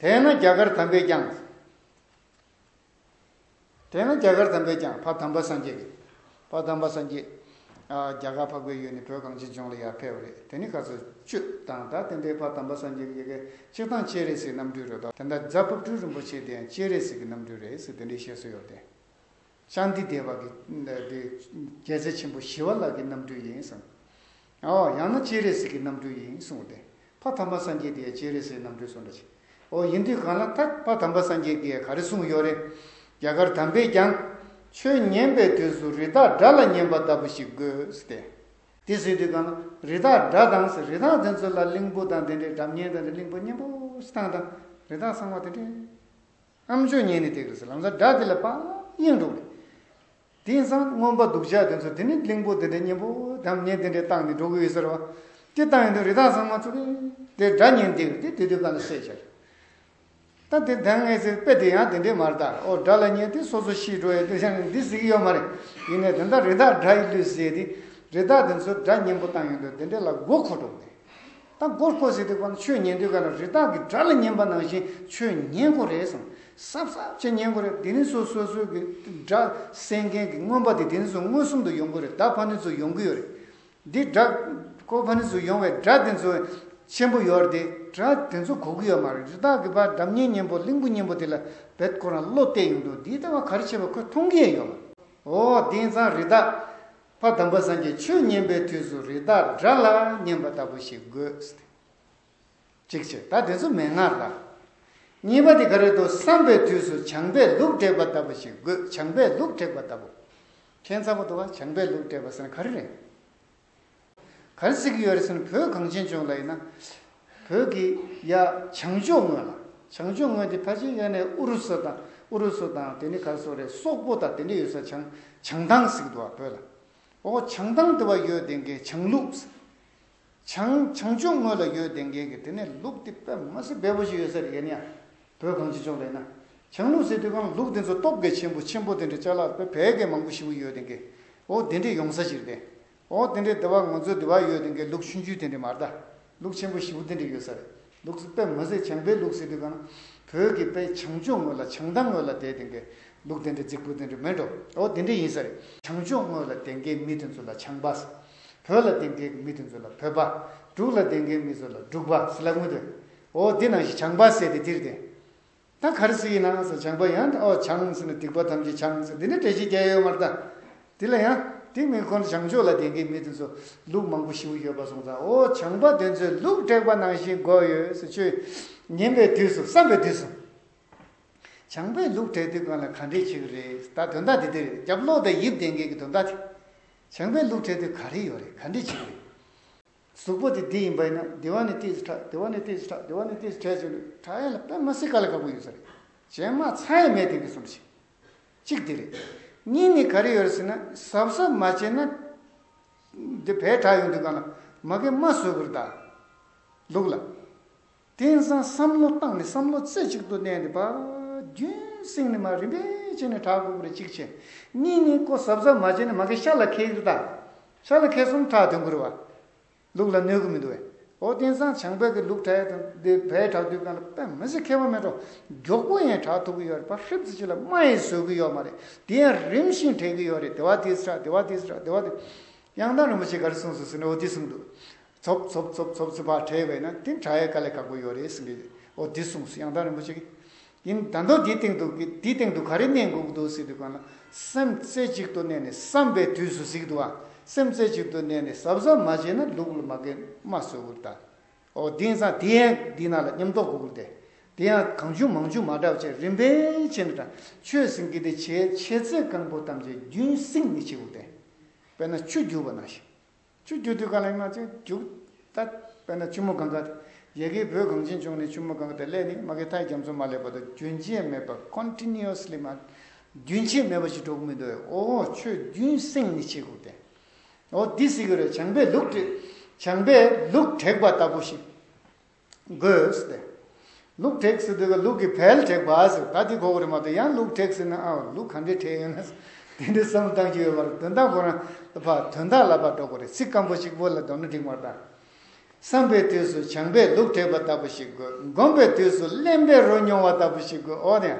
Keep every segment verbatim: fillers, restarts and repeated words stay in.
དེས་ན་རྒྱ་གར་དམ་པས་ཀྱང་། དེས་ན་རྒྱ་གར་དམ་པས་ཀྱང་ཕ་དམ་པ་སངས་རྒྱས་ཀྱིས། ཕ་དམ་པ་སངས་རྒྱས། ཨ། རྒྱ་གར་འཕགས་པའི་ཡུལ་ནས་བོད་གངས་ཅན་ལྗོངས་ལ་ཡར་ཕེབས་པ་རེད། དེ་ནི་ཁ་སང་བཅུ་དང་ད་དེ་འདྲའི་ཕ་དམ་པ་སངས་རྒྱས་ཀྱི་གི་སྤྱིར་བཏང་སྤྱན་རས་གཟིགས་རྣམ་སྤྲུལ་རེད་དོ། དེ་འདྲ་རྫ་ཕག་གྲུ་རིན་པོ་ཆེ་དེ་ཡང་སྤྱན་རས་གཟིགས་ཀྱི་རྣམ་སྤྲུལ་རེད་ཟེར་དེ་འདྲའི་བཤད་སྲོལ་ཡོད་དེ། ཤཱནྟི་དེ་བ་གི་དེ་རྒྱལ་སྲས་ཆེན་པོ་ཞི་བ་ལྷ་གི་རྣམ་སྤྲུལ་ཡིན་གསུངས། ཨོ། ཡང་ན་སྤྱན་རས་གཟིགས་ཀྱི་རྣམ་སྤྲུལ་ཡིན་གསུངས་ཏེ། ཕ་དམ་པ་སངས་རྒྱས་དེ་སྤྱན་རས་གཟིགས་རྣམ་སྤྲུལ་གསུངས་འདྲ་ཅིག། ཨོ། ཡིན་དུས་གང་ལ་ད་ཕ་དམ་པ་སངས་རྒྱས་ཀྱིས་ག་རེ་གསུངས་ཡོད་རེད། རྒྱ་གར་དམ་པས་ཀྱང་། ཆོས་ཉན་པའི་དུས་སུ་རི་དྭགས་དགྲ་ལ་ཉན་པ་ལྟ་བུ་ཞིག་དགོས་ཟེར་ཏེ། དེ་ཟེར་དུས་གང་ལ་རི་དྭགས་དགྲ་དང་ཟེར། རི་དྭགས་དེ་ཚོ་ལ་གླིང་བུ་དང་དེ་འདྲའི་སྒྲ་སྙན་དང་དེ་གླིང་བུ་སྙན་པོ་ཞིག་བཏང་དང་། རི་དྭགས་ཚང་མ་དེ་འདྲའི། ཨམ་ཅོག་ཉན་ནས་བསྡད་ཀྱི་རེད་ཟེར། ལམ་སང་དགྲ་དེ་ལ་ཕར་གཡེང་འགྲོ་གི་རེད། དེང་སང་རྔོན་པ་སྡུག་ཅག་དེ་ཚོ་དེ་ནི་གླིང་བུ་དེ་འདྲ་སྙན་པོ་དང་སྒྲ་སྙན་དེ་འདྲ་བཏང་ནས་འགྲོ་གི་ཡོད་ཟེར་བ། དེ་བཏང་ཡོང་དུས་རི་དྭགས་ཚང་མ་ཚུར་དེ་སྒྲ་ཉན་བསྡད་ཀྱི་རེད། དེ་དུས་གང་ལ་བསད་བཞག་རེད། ད་དེ་ད་ངས་ཟེར་དཔེ་དེ་ཡང་དེ་འདྲས་མ་རེད་ད། ཨོ། དགྲ་ལ་ཉན་དེ་སོ་སོ་ཤི་འགྲོ་ཡ་དེ་ཡང་འདི་ཟེར་གྱི་ཡོད་མ་རེད། ཡིན་ནའི་དེ་འདྲ་རི་དྭགས་དགྲ་ཡི་ལུས་ཟེར་དེ། རི་དྭགས་དེ་ཚོ་སྒྲ་སྙན་པོ་བཏང་ཡོང་དུས་དེ་འདྲས་ལ་མགོ་འཁོར་འགྲོ་གི་རེད། ད་མགོ་སྐོར་ཟེར་དུས་གང་ཆོས་ཉན་དུས་གང་ལ་རི་དྭགས་ཀྱིས་དགྲ་ལ་ཉན་པ་ནང་བཞིན་ཆོས་ཉན་དགོས་རེད་གསུངས། གཟབ་གཟབ་བྱས་ཉན་དགོས་རེད། དེ་ནི་སོ་སོ་སོ་གི་དགྲ་བསད་མཁན་གྱི་རྔོན་པ་དེ་དེ་ནི་ཚོ་མངོན་སུམ་དུ་ཡོང་གི་རེད། ད་ཕ་ནི་ཚོ་ཡོང་གི་ཡོད་རེད། འདི་དགྲ་ཁོ་ཕ་ནི་ཚོ་ཡོང་བའི་དགྲ་དེ་ཚོ་ཆེན་པོ་ཡོད་རེད་དེ། དགྲ་དེ་ཚོ་དགོས་ཀྱི་ཡོད་མ་རེད། རི་དྭགས་ཀྱི་ཕར་སྒྲ་སྙན་སྙན་པོ་གླིང་བུ་སྙན་པོ་དེ་ལ་བེད་ཁོ་རང་བློ་གཏད་ཡོང་དུས་འདི་ལྟ་བ་ག་རེ་བྱས་པ་ཁོས་མཐོང་གི་ཡོད་མ་རེད། ཨོ། དེང་སང་རི་དྭགས། ཕ་དམ་པ་སངས་རྒྱས་ཆོས་ཉན་པའི་དུས་སུ་རི་དྭགས་དགྲ་ལ་ཉན་པ་ལྟ་བུ་ཞིག་དགོས། གཅིག་བྱས། ད་དེ་ཚོ་མན་ངག་ལ། གཉིས་པ་དེ་ག་རེ་འདུག། བསམ་པའི་དུས་སུ་བྱམས་པས་ལུག་བྲེགས་པ་ལྟ་བུ་ཞིག་དགོས། བྱམས་པས་ལུག་བྲེགས་པ་ལྟ་བུ། ཁྱད་མཚར་པོ་འདུག་བ། བྱམས་པས་ལུག་བྲེགས་པ་ཟེར་ན་ག་རེ་རེད། ག་རེ་ཟེར་གྱི་ཡོད་རེད་ཟེར་ན། བོད་གངས་ཅན་ལྗོངས་ལ་ཡིན་ན། བོད་ཀྱི་ཡ་བྱང་ཕྱོགས་ངོས་ལ། བྱང་ཕྱོགས་ངོས་དེ་ཕལ་ཆེར་ཡ་ནས་ཨུ་རུ་སུ་དང་ཨུ་རུ་སུ་དང་དེ་ནི་ག་རེ་ཟེར་རེད། སོག་པོ་དང་དེ་འདྲ་ཡོད་ས། བྱང་བྱང་ཐང་ཟེར་གྱི་འདུག་བ། བོད་ལ། ཨོ། བྱང་ཐང་དེ་བ་ཡོད་དེ་གའི་བྱང་ལུག། བྱང་བྱང་ཕྱོགས་ངོས་ལ་ཡོད་དེ་གའི་གི་དེ་ནས་ལུག་དེ་དཔེ་མི་སྲིད་འབེལ་པོ་ཞིག་ཡོད་ས་རེད། ཡ་ནི་ཡ། བོད་གངས་ཅན་ལྗོངས་ལ་ཡིན་ན། བྱང་ལུག་ཟེར་དུས་གང་ལུག་དེ་ཚོ་སྟོབས་གལ་ཆེན་པོ་ཆེན་པོ་དེ་འདྲ་ཅ་ལག་དཔེ་བལ་གྱི་མང་པོ་ཞིག་ཡོད་དེ་གའི། ཨོ། དེ་འདྲ་ཡོང་ས་ཞིག་རེད། ཨོ། དེ་འདྲའི་དེ་བ་ང་ཚོ་དེ་བ་ཡོད་དེ་གའི་ལུག་ཆུང་ཆུང་དེ་འདྲ་མ་རེད་ད། ལུག་ཆེན་པོ་ཞེ་པོ་དེ་འདྲ་ཡོད་ས་རེད། ལུག་དཔེ་མི་སྲིད། བྱང་པའི་ལུག་ཟེར་དུས་གང་། བོད་ཀྱི་དཔེ་བྱང་ཕྱོགས་ངོས་ལ་བྱང་ཐང་ངོས་ལ་བསྡད་དེ་གའི་ལུག་དེ་འདྲ་རྫིག་པོ་དེ་འདྲ་མེད་འགྲོ། ཨོ། དེ་འདྲ་ཡིན་ས་རེད། བྱང་ཕྱོགས་ངོས་ལ་བསྡད་མཁན་མི་དེ་ཚོ་ལ་བྱང་པ་ཟེར། བོད་ལ་བསྡད་མཁན་མི་དེ་ཚོ་ལ་བོད་པ། འབྲུག་ལ་བསྡད་མཁན་མི་ཚོ་ལ་འབྲུག་པ་ཟེར་ལབ་ཀྱི་འདུག། ཨོ། དེ་ནང་བཞིན་བྱང་པ་ཟེར་དེ་དེ་རེད་དེ། ད་ག་རེ་ཟེར་ཡིན་ན་ཟེར། བྱང་པ་ཡང་ཨོ་བྱང་ཟེར་ན་སྡིག་པ་ཐམས་ཅད་བྱང་ཟེར་འདི་ནི་འགྲེལ་བཤད་རྒྱག་ཡ་ཡོད་མ་རེད་ད། དེ་ལ་ཡང་དེ་མིན་ཁོ་ན་བྱང་ཕྱོགས་ལ་བསྡད་མཁན་མི་དེ་ཚོ་ལུག་མང་པོ་ཞེ་པོ་ཡོད་པ་སོང་ཙང་། ཨོ། བྱང་པ་དེ་ཚོས་ལུག་བྲེགས་པ་ནང་བཞིན་དགོས་ཡོད་ཟེར། ཆོས་ཉན་པའི་དུས་སུ། བསམ་པའི་དུས་སུ། བྱང་པས་ལུག་བྲེགས་དུས་གང་ལ་ག་འདྲས་བྱེད་ཀྱི་རེད། ད་དོན་དག་དེ་དེ་རེད། རྒྱབ་ལོགས་དང་དབྱིབས་ལྡན་མཁན་གྱི་དོན་དག་དེ། བྱང་པས་ལུག་བྲེགས་དུས་ག་རེ་ཡོད་རེད། ག་འདྲས་བྱེད་ཀྱི་རེད། གཟུགས་པོ་དེ་འདི་ཡིན་པ་ཡིན་ན་འདི་བ་ནས་ཏོག་ཙམ་ཁྲག་འདི་བ་ནས་ཏོག་ཙམ་ཁྲག་འདི་བ་ནས་ཏོག་ཙམ་ཁྲག་ཟེར་ནས་ཁྲག་ཡ་ལ་དཔེ་མི་སྲིད་དཀའ་ལས་ཁག་པོ་ཡོད་ས་རེད། རྗེས་མ་ཚང་ཡ་མེད་དེ་གི་གསུངས་ཤིག། གཅིག་དེ་རེད། གཉིས་ནི་ག་རེ་ཡོད་རེད་ཟེར་ན། གཟབ་གཟབ་མ་བྱས་ན་འདི་བས་དྲག་ཡོང་དུས་གང་ལ་མ་གི་རྨ་བཟོ་གི་རེད་ད། ལུག་ལ། དེང་སང་བསམ་བློ་བཏང་ནས་བསམ་བློ་རྩེ་གཅིག་ཏུ་གནས་ནས་ཕར་རྒྱུན་བསྲིངས་ནས་མར་རིམ་པས་བྱས་ནས་དྲག་དགོས་ཀྱི་རེད། གཅིག་བྱས། གཉིས་ནི་ཁོ་གཟབ་གཟབ་མ་བྱས་ན་མ་གི་ཤ་ལ་འཁེལ་གི་རེད་ད། ཤ་ལ་འཁེལ་སོང་ན་ཁྲག་ཐོན་གི་རེད་བ། ལུག་ལ་གནོད་གི་མི་འདུག་བས། ཨོ། དེང་སང་བྱང་པས་གི་ལུག་བྲེགས་དང་དེ་བས་དྲག་དུས་གང་ལ་དཔེ་མི་སྲིད་ཁྱད་པར་མེད་འགྲོ། མགྱོགས་པོ་ཡང་དྲག་ཐུབ་གི་ཡོད་རེད། ཕར་ཧྲིབ་ཙམ་ཅིག་ལ་རྨ་ཡང་བཟོ་གི་ཡོད་མ་རེད། དེ་ཡང་རིམ་བཞིན་བྲེག་གི་ཡོད་རེད། དེ་བ་དེ་ཙམ་དྲག་དེ་བ་དེ་ཙམ་དྲག་དེ་བ་དེ། ཡང་དག་རིན་པོ་ཆེས་ག་རེ་གསུངས་སོང་ཟེར་ན། ཨོ། འདི་གསུངས་འདུག། ཚོབ་ཚོབ་ཚོབ་ཚོབ་ཚོབ་ཕར་བྲེགས་པས་ན་དེ་དྲག་ཡ་དཀའ་ལས་ཁག་པོ་ཡོད་རེད་ཟེར་གི། ཨོ། འདི་གསུངས་སོང་ཡང་དག་རིན་པོ་ཆེ་གིས། ཡིན། ད་དུང་དེའི་སྟེང་དུ་དེའི་སྟེང་དུ་ག་རེ་གནས་དགོས་ཀྱི་འདུག་ཟེར་དུས་གང་ལ། སེམས་རྩེ་གཅིག་ཏུ་གནས་ནས་བསམ་པའི་དུས་སུ་ཟེར་གྱི་འདུག་བ། སེམས་རྩེ་གཅིག་ཏུ་གནས་ནས་གཟབ་གཟབ་མ་བྱས་ན་ལུག་ལ་མ་གི་རྨ་བཟོ་གི་རེད་ད། ཨོ། དེང་སང་དེ་ཡང་འདི་ནང་ལ་མཉམ་འདོགས་དགོས་ཀྱི་རེད་དེ། དེ་ཡང་གང་བྱུང་མང་བྱུང་མ་འདྲ་བ་བྱས་རིམ་པས་བྱས་ནས་དྲག། ཆོས་ཟེར་མཁན་དེ་བྱས་བྱས་ཚད་གང་པོ་ཐམས་ཅད་རྒྱུན་བསྲིངས་ནས་བྱེད་དགོས་རེད་དེ། དཔེར་ན་ཆུ་རྒྱུག་པ་ནང་བཞིན། ཆུ་རྒྱུག་དུས་གང་ལ་ཡིན་ན་ཅིག་རྒྱུག། ད་དཔེར་ན་ཆུ་མོ་གང་ག་དེ། ཡ་གི་བོད་གངས་ཅན་ལྗོངས་ནས་ཆུ་མོ་གང་ག་དེ་སླེབས་ནས་མ་གི་མཐའི་རྒྱ་མཚོ་མ་སླེབས་བར་དུ་རྒྱུན་ཆད་མེད་པར་ཀོན་ཊི་ནིའུ་སི་ལི་མ། རྒྱུན་ཆད་མེད་པ་ཞིག་འགྲོ་གི་མི་འདུག། ཨོ། ཆོས་རྒྱུན་བསྲིངས་ནས་བྱེད་དགོས་ཏེ། ཨོ། འདི་ཟེར་གི་རེད། བྱང་པས་ལུག་བྲེགས། བྱང་པས་ལུག་བྲེགས་པ་ལྟ་བུ་ཞིག་དགོས་ཟེར་ཏེ། ལུག་བྲེགས་ཟེར་དུས་ལུག་གི་བལ་བྲེགས་པ་ཟེར། ད་འདི་གོ་གི་རེད་མ་གཏོགས། ཡང་ལུག་བྲེགས་ཟེར་ན། ཨ། ལུག་ག་འདྲས་བྲེགས་ཡོད་ན་དེ་འདྲས་བསམ་བློ་བཏང་གི་ཡོད་པ་རེད། དོན་དག་ཁོ་རང་ལ་ཕར་དོན་དག་ལ་ཕར་འགྲོ་དགོས་རེད། ཚིག་སྐམ་པོ་གཅིག་པོ་ལ་འདོན་ན་འགྲིག་མ་རེད་ད། བསམ་པའི་དུས་སུ་བྱམས་པས་ལུག་བྲེགས་པ་ལྟ་བུ་ཞིག་དགོས། སྒོམ་པའི་དུས་སུ་གླེན་པས་རོ་མྱོང་བ་ལྟ་བུ་ཞིག་དགོས། འོ་དེ།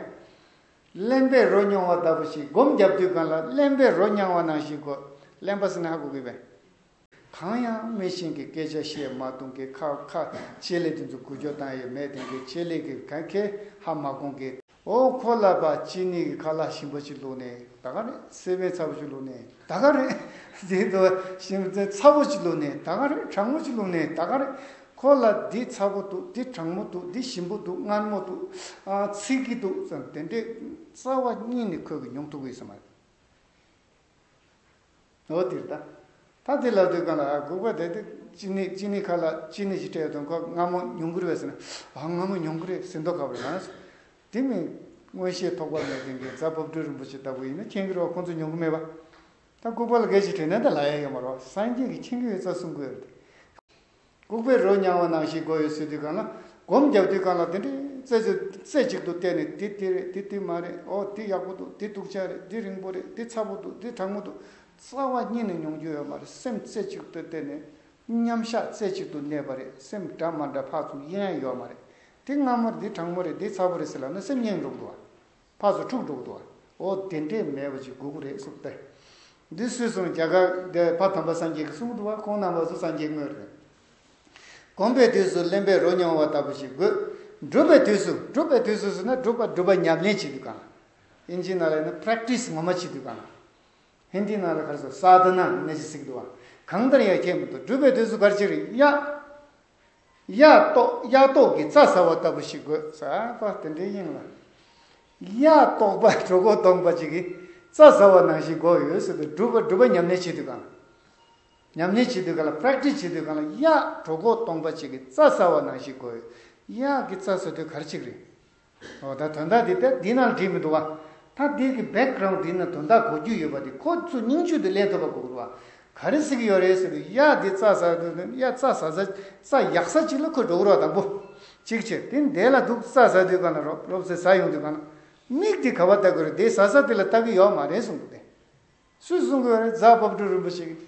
གླེན་པས་རོ་མྱོང་བ་ལྟ་བུ་ཞིག་སྒོམ་རྒྱབ་དུས་གང་ལ་གླེན་པས་རོ་མྱང་བ་ནང་བཞིན་དགོས། གླེན་པ་ཟེར་ན་ཧ་གོ་གི་བས། གང་ཡང་མི་ཤེས་ཀྱི་སྐད་ཆ་བཤད་མ་གཏོང་གི་ཁ་ཁ་ཆེད་ལས་དེ་ཚོ་འགུལ་སྐྱོད་བཏང་ཡས་མེད་དེ་གི་ཆེད་ལས་ཀྱི་ག་གེ་ཧ་མ་གོང་གི། ཨོ་ཁོ་ལ་པ་ཅི་ནི་གི་ཁ་ལག་ཞིམ་པོ་ཅིག་བླུགས་ནས་ད་ག་རེད། སེ་བན་ཚ་པོ་ཅིག་བླུགས་ནས་ད་ག་རེད། དེ་ཚོ་ཞིམ་ཚ་པོ་ཅིག་བླུགས་ནས་ད་ག་རེད། གྲང་མོ་ཅིག་བླུགས་ནས་ད་ག་རེད། ཁོ་ལ་འདི་ཚ་པོ་འདུག་འདི་གྲང་མོ་འདུག་འདི་ཞིམ་པོ་འདུག་མངར་མོ་འདུག་ཨ་ཚིག་གི་འདུག་ཙང་དེ་འདྲས་རྩ་བ་ཉིད་ནས་ཁོས་གི་མྱོང་ཐུབ་གི་ཡོད་ས་མ་རེད། འོ་དེ་རེད་ད། ད་དེ་ལབ་དུས་གང་ལ་ཨ་སྒུག་པ་དེ་དེ་ཅི་ནི་ཅི་ནི་ཁ་ལ་ཅི་ནི་ཞིག་སྤྲད་དང་ཁོ་མངར་མོ་མྱོང་གི་རེད་པས་ཟེར་ན། ཨ་མངར་མོ་མྱོང་གི་རེད་ཟེར་མདོག་ཁ་པོ་རེད་ང་། དེ་མིན་མངོན་ཤེས་ཐོགས་པ་མེད་མཁན་གྱི་རྫ་བབ་སྒྲུབ་རིན་པོ་ཆེ་ལྟ་བུ་ཡིན་ན་མཁྱེན་གྱི་རེད་བ། ཁོང་ཚོ་མྱོང་གི་མེད་པ། ད་ལྐུགས་པ་ལ་སྐད་ཆ་དྲིས་ན་ད་ལབ་ཡ་ཡོད་མ་རེད་བ། སངས་རྒྱས་ཀྱིས་མཁྱེན་གྱི་ཡོད་ཙང་གསུང་གི་ཡོད་རེད་དེ། ལྐུགས་པས་རོ་མྱང་བ་ནང་བཞིན་དགོས་ཡོད་ཟེར་དུས་གང་ལ། སྒོམ་རྒྱབ་དུས་གང་ལ་དེ་འདྲའི་རྩེ་གཅིག་རྩེ་གཅིག་ཏུ་བལྟས་ནས་འདི་དེ་རེད། འདི་དེ་མ་རེད། ཨོ་འདི་ཡག་པོ་འདུག་འདི་སྡུག་ཅག་རེད། འདི་རིང་པོ་རེད། འདི་ཚ་པོ་འདུག་འདི་གྲང་མོ་འདུག་རྩ་བ་ཉིད་ནས་མྱོང་རྒྱུ་ཡོད་མ་རེད། སེམས་རྩེ་གཅིག་ཏུ་བལྟས་ནས་མཉམ་བཞག་རྩེ་གཅིག་ཏུ་གནས་པ་རེད། སེམས་འདྲ་མ་འདྲ་ཕར་ཚུར་གཡེང་ཡ་ཡོད་མ་རེད། འདི་མངར་མོ་རེད། འདི་གྲང་མོ་རེད། འདི་ཚ་པོ་རེད་ཟེར་ལབ་ན་སེམས་གཡེང་འགྲོ་གི་འདུག་བ། ཕར་ཚུར་འཁྲུག་འགྲོ་གི་འདུག་བ། འོ་དེ་འདྲས་མེད་པ་ཅིག་དགོས་ཀྱི་རེད་གསུངས་ཏེ། འདི་སུས་གསུངས། རྒྱ་གར་འདི་ཕ་དམ་པ་སངས་རྒྱས་ཀྱིས་གསུངས་འདུག་བ། ཁོང་རྣམ་པ་ཚོ་སངས་རྒྱས་དངོས་རེད། སྒོམ་པའི་དུས་སུ་གླེན་པས་རོ་མྱང་བ་ལྟ་བུ་ཞིག་དགོས། སྒྲུབ་པའི་དུས་སུ། སྒྲུབ་པའི་དུས་སུ་ཟེར་ན་སྒྲུབ་པ་སྒྲུབ་པ་ཉམས་ལེན་བྱེད་དུས་གང་ལ། ཨིན་ཇི་ནང་ལ་ཡིན་ན་པྲེག་ཊི་སི་ངོ་མ་བྱེད་དུས་གང་ལ། ཧིན་དི་ནང་ལ་ག་རེ་ཟེར། སཱ་དྷ་ན་ནི་ཅི་ཟེར་གི་འདུག་བ། གང་ལྟར་ཡང་ཁྱད་མི་འདུག་སྒྲུབ་པའི་དུས་སུ་ག་རེ་བྱེད་རེད། ཡ། ཡ་ཏོག་ཡ་ཏོག་གི་རྩྭ་ཟ་བ་ལྟ་བུ་ཞིག་དགོས་ཟེར་པ་དེ་འདྲའི་དབྱིངས་ལ། ཡ་ཏོག་པ་གྲོད་ཁོག་ལྟོགས་པ་ཅིག་གིས་རྩྭ་ཟ་བ་ནང་བཞིན་དགོས་ཡོད་ཟེར་དུས་སྒྲུབ་པ་སྒྲུབ་པ་ཉམས་ལེན་བྱེད་དུས་གང་ལ། ཉམས་ལེན་བྱེད་དུས་གང་ལ། པྲེག་ཊི་སི་བྱེད་དུས་གང་ལ། ཡ་གྲོད་ཁོག་ལྟོགས་པ་ཅིག་གིས་རྩྭ་ཟ་བ་ནང་བཞིན་དགོས་ཡོད། ཡ་གི་རྩྭ་ཟ་དུས་ག་རེ་བྱེད་ཀྱི་རེད། འོ་ད་དོན་དག་འདི་ལྟར་འདི་ནང་བྲིས་མི་འདུག་བ། ད་འདི་གི་བེག་གྷ་རའུན་འདི་ན་དོན་དག་གོ་རྒྱུ་ཡོད་པ་དེ་ཁོ་ཚོ་སྙིང་བཅུད་དུ་ལེན་ཐུབ་པ་དགོས་ཀྱི་རེད་བ། ག་རེ་ཟེར་གྱི་ཡོད་རེད་ཟེར་དུས། ཡ་འདི་རྩྭ་ཟ་དུས་ཡ་རྩྭ་ཟ་ས་རྩྭ་ཡག་ས་ཅིག་ལ་ཁོ་འགྲོ་གི་རེད་བ། དང་པོ་གཅིག་བྱས། དེ་འདི་ལ་འདུག་རྩྭ་ཟ་དུས་གང་ལ་རོབ་རོབ་ཟེར་ཟ་ཡོང་དུས་གང་ལ་མིག་དེ་ག་པར་ལྟ་གི་རེད། དེ་ཟ་ས་དེ་ལ་ལྟ་གི་ཡོད་མ་རེད་གསུངས་འདུག་སྟེ། སུས་གསུང་གི་ཡོད་རེད། རྫ་བབ་སྒྲུབ་རིན་པོ་ཆེ་གིས།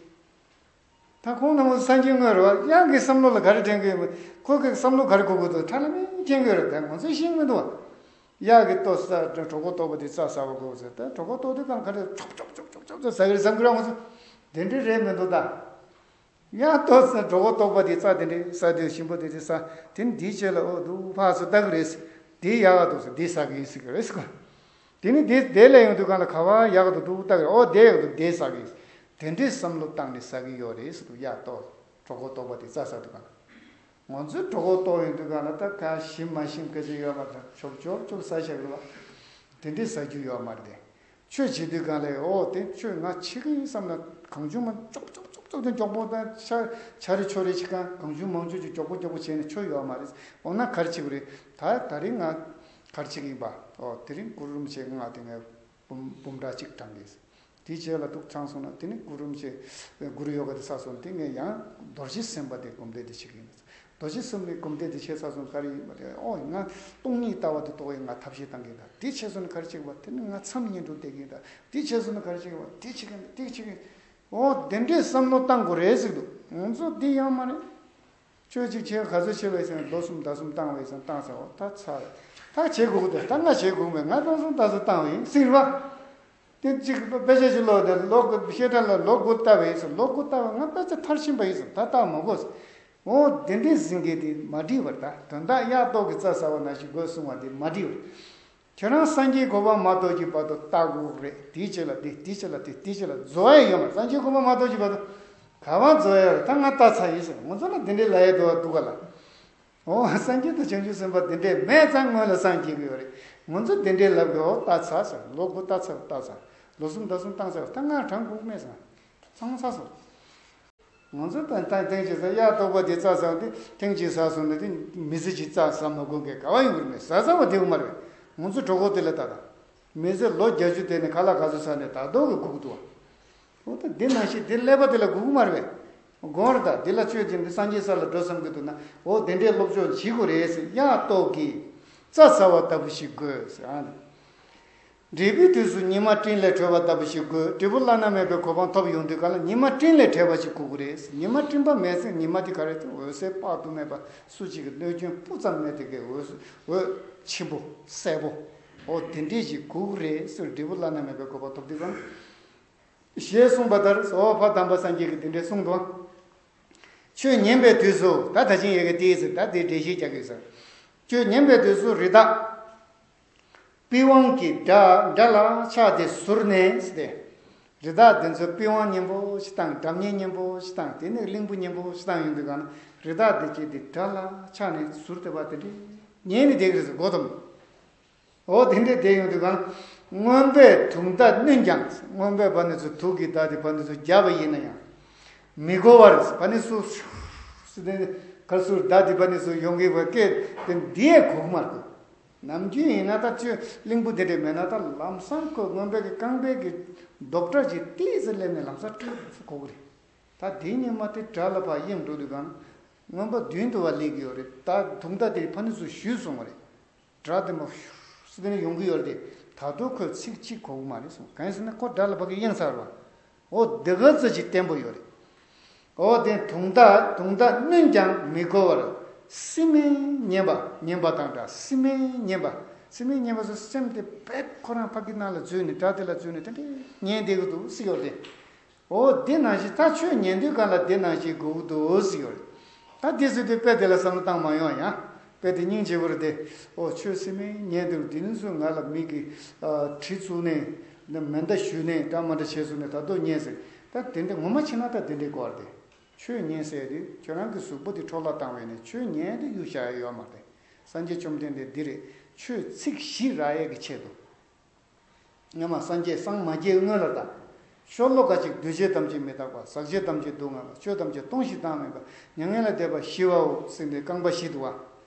ད་ཁོང་རྣམ་པ་སངས་རྒྱས་དངོས་རེད་བ། གཡང་གི་བསམ་བློ་ལ་ག་རེ་དྲན་གི་ཡོད་མེད། ཁོ་གི་བསམ་བློ་ག་རེ་གོ་གི་འདུག་ཁྲ་ལ་མིན་མཁྱེན་གི་ཡོད་རེད། ད་ང་ཚོས་ཤེས་མི་འདུག་བ། གཡག་གི་ལྟོ་ཟ་གྲོད་ཁོག་ལྟོགས་པ་དེ་རྩྭ་ཟ་བ་དགོས་ཟེར། ད་གྲོད་ཁོག་ལྟོགས་དུས་གང་ག་རེ་ཆོག་ཆོག་ཆོག་ཆོག་ཆོག་ཟ་གི་རེད་བསམ་གི་རེད། ང་ཚོ་དེ་འདྲས་རེད་མི་འདུག་ད། གཡག་ལྟོ་ཟ་གྲོད་ཁོག་ལྟོགས་པ་དེ་རྩྭ་དེ་འདྲས་ཟ་དུས་ཞིམ་པོ་དེ་འདྲས་ཟ། དེ་ནི་དེའི་རྗེས་ལ་ཨོ་འདུག་ཕར་ཚུར་ལྟ་གི་རེད་ཟེར། དེ་ཡག་ག་འདུག་ཟེར། དེ་ཟ་གི་ཡིན་ཟེར་གི་རེད་ཟེར་གོ། དེ་ནི་དེ་དེ་ལས་ཡོང་དུས་གང་ལ་ག་བ་ཡག་ཏུ་འདུག་ལྟ་གི་རེད། ཨོ་དེ་ཡག་ཏུ་དེ་ཟ་གི་ཡིན། དེ་འདྲའི་བསམ་བློ་བཏང་ནས་ཟ་གི་ཡོད་རེད་ཟེར་དུས། ཡ་ཏོ་གྲོད་ཁོག་ལྟོགས་པ་དེ་རྩྭ་ཟ་དུས་གང་ལ། ང་ཚོའི་གྲོད་ཁོག་ལྟོགས་ཡོང་དུས་གང་ལ་ད་ག་ཞིམ་མ་ཞིམ་སྐད་ཆ་ཡོད་མ་རེད། ཆོབ་ཆོབ་ཆོབ་ཟ་བཞག་རེད་བ། དེ་འདྲའི་ཟ་རྒྱུ་ཡོད་མ་རེད་དེ། ཆོས་བྱེད་དུས་གང་ལ་ཨོ་དེ་ཆོས་ང་བྱེད་ཀྱི་ཡིན་བསམ་ན་གང་བྱུང་མ་ཅོག་ཅོག་ཅོག་ཅོག་དེ་མགྱོགས་པོ་ད་ཆ་ཆ་རེ་ཆོ་རེ་བྱེད་གང་གང་བྱུང་མང་བྱུང་ཅིག་མགྱོགས་པོ་མགྱོགས་པོ་བྱས་ནས་ཆོས་ཡོད་མ་རེད། འོ་ན་ག་རེ་བྱེད་དགོས་རེད། ད་ད་རིང་ང་ག་རེ་བྱེད་ཀྱི་ཡིན་པ། ཨོ་དེ་རིང་གུ་རུ་རིན་པོ་ཆེ་ང་དེ་ངས་འབུམ་འབུམ་ཕྲག་གཅིག་བགྲང་གི་ཡིན། དེའི་རྗེས་ལ་འདུག་ཚང་སོང་ན་དེ་ནི་གུ་རུ་རིན་པོ་ཆེ་གུ་རུ་ཡོ་ག་དེ་ཚར་སོང་། དེ་ངས་ཡང་རྡོ་རྗེ་སེམས་དཔའ་དེ་སྒོམ་བཟླས་དེ་བྱེད་ཀྱི་ཡིན། རྡོ་རྗེ་སེམས་དཔའི་སྒོམ་བཟླས་དེ་བྱས་ཚར་སོང་། ག་རེ་ཡིན་པ་དེ། ཨོ་ང་སྟོང་ཉིད་ལྟ་བ་དེ་རྟོགས་ཡས་ང་ཐབས་ཤེས་བཏང་གི་ཡིན་ད། དེ་བྱས་སོང་ན་ག་རེ་བྱེད་ཀྱི་ཡིན་པ། དེ་ནི་ང་མཚམས་ཉིད་དུ་བསྡད་ཀྱི་ཡིན་ད། དེ་བྱས་སོང་ན་ག་རེ་བྱེད་ཀྱི་ཡིན་པ། དེ་བྱེད་ཀྱི་ཡིན་ད། དེ་བྱེད་ཀྱི་ཡིན། ཨོ་དེ་འདྲའི་བསམ་བློ་བཏང་དགོས་རེད་ཟེར་གི་འདུག་ང་ཚོ་འདི་ཡང་མ་རེད། ཆོས་གཅིག་བྱས་ག་ཚོད་བྱས་པ་ཡིན་ཟེར་ན་ལོ་གསུམ་ཟླ་གསུམ་བཏང་བ་ཡིན་ཟེར་ན་བཏང་ཚར། འོ་ད་ཚར་རེད། ད་བྱེད་དགོས་ཀྱི་འདུག་ད་ང་བྱེད་དགོས་མེད། ང་ལོ་གསུམ་ཟླ་གསུམ་བཏང་བ་ཡིན་ཟེར་བ། དེ་གཅིག་དཔེ་ཆ་ཞིག་ཀློག་དེ་ལོ་དགུ་བཤད་གྲྭ་ལ་ལོ་དགུ་ལྟ་བ་ཡིན་ཟེར། ལོ་དགུ་ལྟ་བ་ང་དཔེ་ཆ་མཐར་ཕྱིན་པ་ཡིན་ཟེར། ད་ལྟ་མ་དགོས་ཟེར། འོ་དེ་འདྲའི་ཟིན་གྱི་དེ་མ་འགྲིག་བར། ད་དོན་དག་གཡག་ལྟོ་གི་རྩྭ་ཟ་བ་ནང་བཞིན་དགོས་གསུང་བ་དེ་མ་འགྲིག་བར། ཁྱེད་རང་སངས་རྒྱས་གོ་འཕང་མ་ཐོབ་ཀྱི་བར་དུ་ལྟ་དགོས་རེད། དེའི་རྗེས་ལ་དེ་དེའི་རྗེས་ལ་དེ་དེའི་རྗེས་ལ་རྫོགས་ཡས་ཡོད་མ་རེད། སངས་རྒྱས་གོ་འཕང་མ་ཐོབ་ཀྱི་བར་དུ་ག་བ་རྫོགས་ཡས་རེད། ད་ང་ལྟ་ཚར་ཡིན་ཟེར། ང་ཚོ་ལ་དེ་འདྲའི་ལབ་ཡས་འདུག་བ་འདུག་ག་ལ། འོ་སངས་རྒྱས་དང་བྱང་ཆུབ་སེམས་དཔའ་དེ་འདྲས་མེད་ཙང་སྔོན་ལ་སངས་རྒྱས་ཀྱི་ཡོད་རེད། ང་ཚོ་དེ་འདྲས་ལབ་གི། འོ་ལྟ་ཚར་ཟེར། ལོ་དགུ་ལྟ་ཚར། ལྟ་ཚར། ལོ་གསུམ་ཟླ་གསུམ་བཏང་ཚར། ད་ང་གྲངས་དགོས་མེད་ཟེར། ཚང་ཚར་སོང་། ང་ཚོ་ད་ད་ཐེངས་ཅིག་ཟེར་གཡག་ལྟོགས་པ་དེ་རྩྭ་ཟ་བ་དེ་ཐེངས་གཅིག་ཟ་སོང་ན་དེ་མི་ཚེ་གཅིག་རྩྭ་ཟ་མ་དགོས་མཁན་ག་བ་ཡོང་གི་རེད། མེད་ཟ་ཟ་བ་དེ་ཡོད་མ་རེད། ང་ཚོ་གྲོད་ཁོག་དེ་ལ་ད་ད་མི་ཚེ་ལོ་བརྒྱད་ཅུ་དེ་ནས་ཁ་ལག་ག་ཚོད་ཟ་ནས་ད་ལྟོགས་གི་སྒུག་འདུག་བ། འོ་ད་འདི་ནང་བཞིན་འདི་ཀླད་པ་དེ་ལ་སྒུག་གི་མ་རེད་པས། དགོངས་རེད། ད་འདི་ལ་ཆོས་ཀྱི་འདི་སངས་རྒྱས་ས་ལ་འགྲོ་བསམ་གི་འདུག་ན། འོ་དེ་འདྲའི་སློབ་སྦྱོང་བྱེད་དགོས་རེད་ཟེར། གཡག་ལྟོགས་ཀྱིས་རྩྭ་ཟ་བ་ལྟ་བུ་ཞིག་དགོས་ཟེར་ཨ་ནི། འབྲས་བུའི་དུས་སུ་ཉི་མ་སྤྲིན་ལས་གྲོལ་བ་ལྟ་བུ་ཞིག་དགོས། འབྲས་བུ་བླ་ན་མེད་པའི་གོ་འཕང་ཐོབ་ཡོང་དུས་གང་ལ་ཉི་མ་སྤྲིན་ལས་བྲལ་བ་ཞིག་དགོས་ཀྱི་རེད། ཉི་མ་སྤྲིན་པ་མེད་ཚེ་ཉི་མ་དེ་ག་རེ་དེ་འོད་གསལ་དཔག་ཏུ་མེད་པ་སུ་གཅིག་གི་གནོད་སྐྱོན་སྤུ་ཙམ་མེད་དེ་གའི་འོད་འོད་ཆེན་པོ་གསལ་པོ། འོ་དེ་འདྲས་ཞིག་དགོས་ཀྱི་རེད་ཟེར། འབྲས་བུ་བླ་ན་མེད་པའི་གོ་འཕང་ཐོབ་དུས་གང་ཞེས་གསུངས་པ་ལྟར། འོ་ཕ་དམ་པ་སངས་རྒྱས་ཀྱིས་དེ་འདྲས་གསུངས་འདུག་ཆོས་ཉན་པའི་དུས་སུ་ད་ད་ཅིང་ཡ་གི་དེའི་ཟེར། ད་དེ་འགྲེལ་བཤད་རྒྱག་གི་ཟེར། ཆོས་ཉན་པའི་དུས་སུ་རི་དྭགས། པི་ཝང་གི་སྒྲ་སྒྲ་ལ་ཆགས་ཏེ་ཟུར་ནས་ཟེར་ཏེ། རི་དྭགས་དེ་ཚོ་པི་ཝང་སྙན་པོ་ཞིག་དང་སྒྲ་སྙན་སྙན་པོ་ཞིག་དང་དེ་ནས་གླིང་བུ་སྙན་པོ་ཞིག་དང་ཡོང་དུས་གང་ན་རི་དྭགས་དེ་སྐྱེས་ཏེ་སྒྲ་ལ་ཆགས་ནས་ཟུར་དེ་བ་དེ་འདྲས་ཉན་ནས་བསྡད་ཀྱི་རེད་ཟེར། གོ་དམ། འོ་དེ་འདྲས་བསྡད་ཡོང་དུས་གང་། རྔོན་པས་དུང་རྟ་བསྣུན་ཀྱང་། རྔོན་པས་ཕ་ནི་ཚོ་དུག་གི་རྟ་དེ་ཕ་ནི་ཚོ་བརྒྱབ་པ་ཡིན་ན་ཡང་། མི་གོ་བར་ཕ་ནི་སུ། སུ་དེ་གར་སུ་རྟ་དེ་ཕ་ནི་སུ་ཡོང་གི་བ་སྐད་དེ་འདི་ཡས་གོ་གི་མ་རེད། ནམ་རྒྱུན་ཡིན་ན་ད་ཆོས་གླིང་བུ་དེ་འདྲས་མེད་ན་ད་ལམ་སང་ཁོ་རྔོན་པའི་གི་རྐང་པའི་གི་རྡོག་སྒྲ་ཅིག་ཏིས་ཙི་སླེབས་ནས་ལམ་སང་ཀྲུག་ཙི་གོ་གི་རེད། ད་དེ་ཉིན་མ་དེ་དགྲ་ལ་ཕར་གཡེང་འགྲོ་དུས་གང་། རྔོན་པ་མདུན་དུ་བ་སླེབས་ཀྱི་ཡོད་རེད། ད་དུང་རྟ་དེ་ཕ་ནི་ཚོ་ཞུས་སོང་བ་རེད། སྒྲ་དེ་མ་ཤུ་ཟེར་ནས་ཡོང་གི་ཡོད་རེད་དེ། ད་དུང་ཁོས་ཚིག་གཅིག་གོ་གི་མ་རེད་གསུངས། གང་ཡིན་ཟེར་ན་ཁོ་དགྲ་ལ་ཕ་གི་གཡེང་ཚར་བ། འོ་དེ་ག་ཙམ་ཅིག་བརྟན་པོ་ཡོད་རེད། འོ་དེ་དུང་རྟ་དུང་རྟ་བསྣུན་ཀྱང་མི་གོ་བར། སྲིན་མོས་ཉེན་པ་ཉེན་པ་དང་འདྲ། སྲིན་མོས་ཉེན་པ། སྲིན་མོས་ཉེན་པ་སོ་སེམས་དེ་དཔེ་ཁོ་རང་ཕ་གི་ནང་ལ་འཛུལ་ནས་དགྲ་དེ་ལ་འཛུལ་ནས་དེ་འདྲས་ཉན་བསྡད་གི་འདུག་ཟེར་ཡོད་རེད། འོ་འདི་ནང་བཞིན་ད་ཆོས་ཉན་དུས་གང་ལ་འདི་ནང་བཞིན་དགོས་ཀྱི་འདུག་ཟེར་ཡོད་རེད། ད་འདི་ཟེར་དུས་དཔེ་དེ་ལ་བསམ་བློ་བཏང་མ་ཡོང་ཡང་། དཔེ་དེ་སྙིང་རྗེ་པོ་རེད་དེ། འོ་ཆོས་སྲིན་མོས་ཉན་དུས་འདི་ནས་བཟུང་ང་ལ་མི་གིས་ཨ་གྲི་བཙུགས་ནས་མེ་མདའ་གཞུས་ནས་འདྲ་མ་འདྲ་བྱས་སོང་ནས་ད་དུང་ཉན་ཟེར། ད་དེ་འདྲ་ངོ་མ་ཕྱིན་ན་ད་དེ་འདྲའི་སྐོར་དེ། ཆོས་ཉན་ཟེར་དུས་ཁྱོད་རང་གི་གཟུགས་པོ་དེ་འཕྲོ་བརླག་བཏང་བས་ནས་ཆོས་ཉན་དུས་གཡུག་བཞག་ཡ་ཡོད་མ་རེད། སངས་རྒྱས་བཅོམ་ལྡན་འདས་འདི་རེད། ཆོས་ཚིག་བཞི་རག་ཡས་ཀྱི་ཆེད་དུ། སྔ་མ་སངས་རྒྱས་སངས་མ་རྒྱས་སྔོན་ལ་དང་། ཤོ་ལོ་ཀ་གཅིག་འདུས་བྱས་ཐམས་ཅད་མི་རྟག་པ། ཟག་བཅས་ཐམས་ཅད་སྡུག་བསྔལ་བ། ཆོས་ཐམས་ཅད་སྟོང་ཞིང་བདག་མེད་པ། མྱ་ངན་ལས་འདས་པ་ཞི་བའོ་ཟེར་ནས་རྐང་པ་བཞི་འདུག་བ།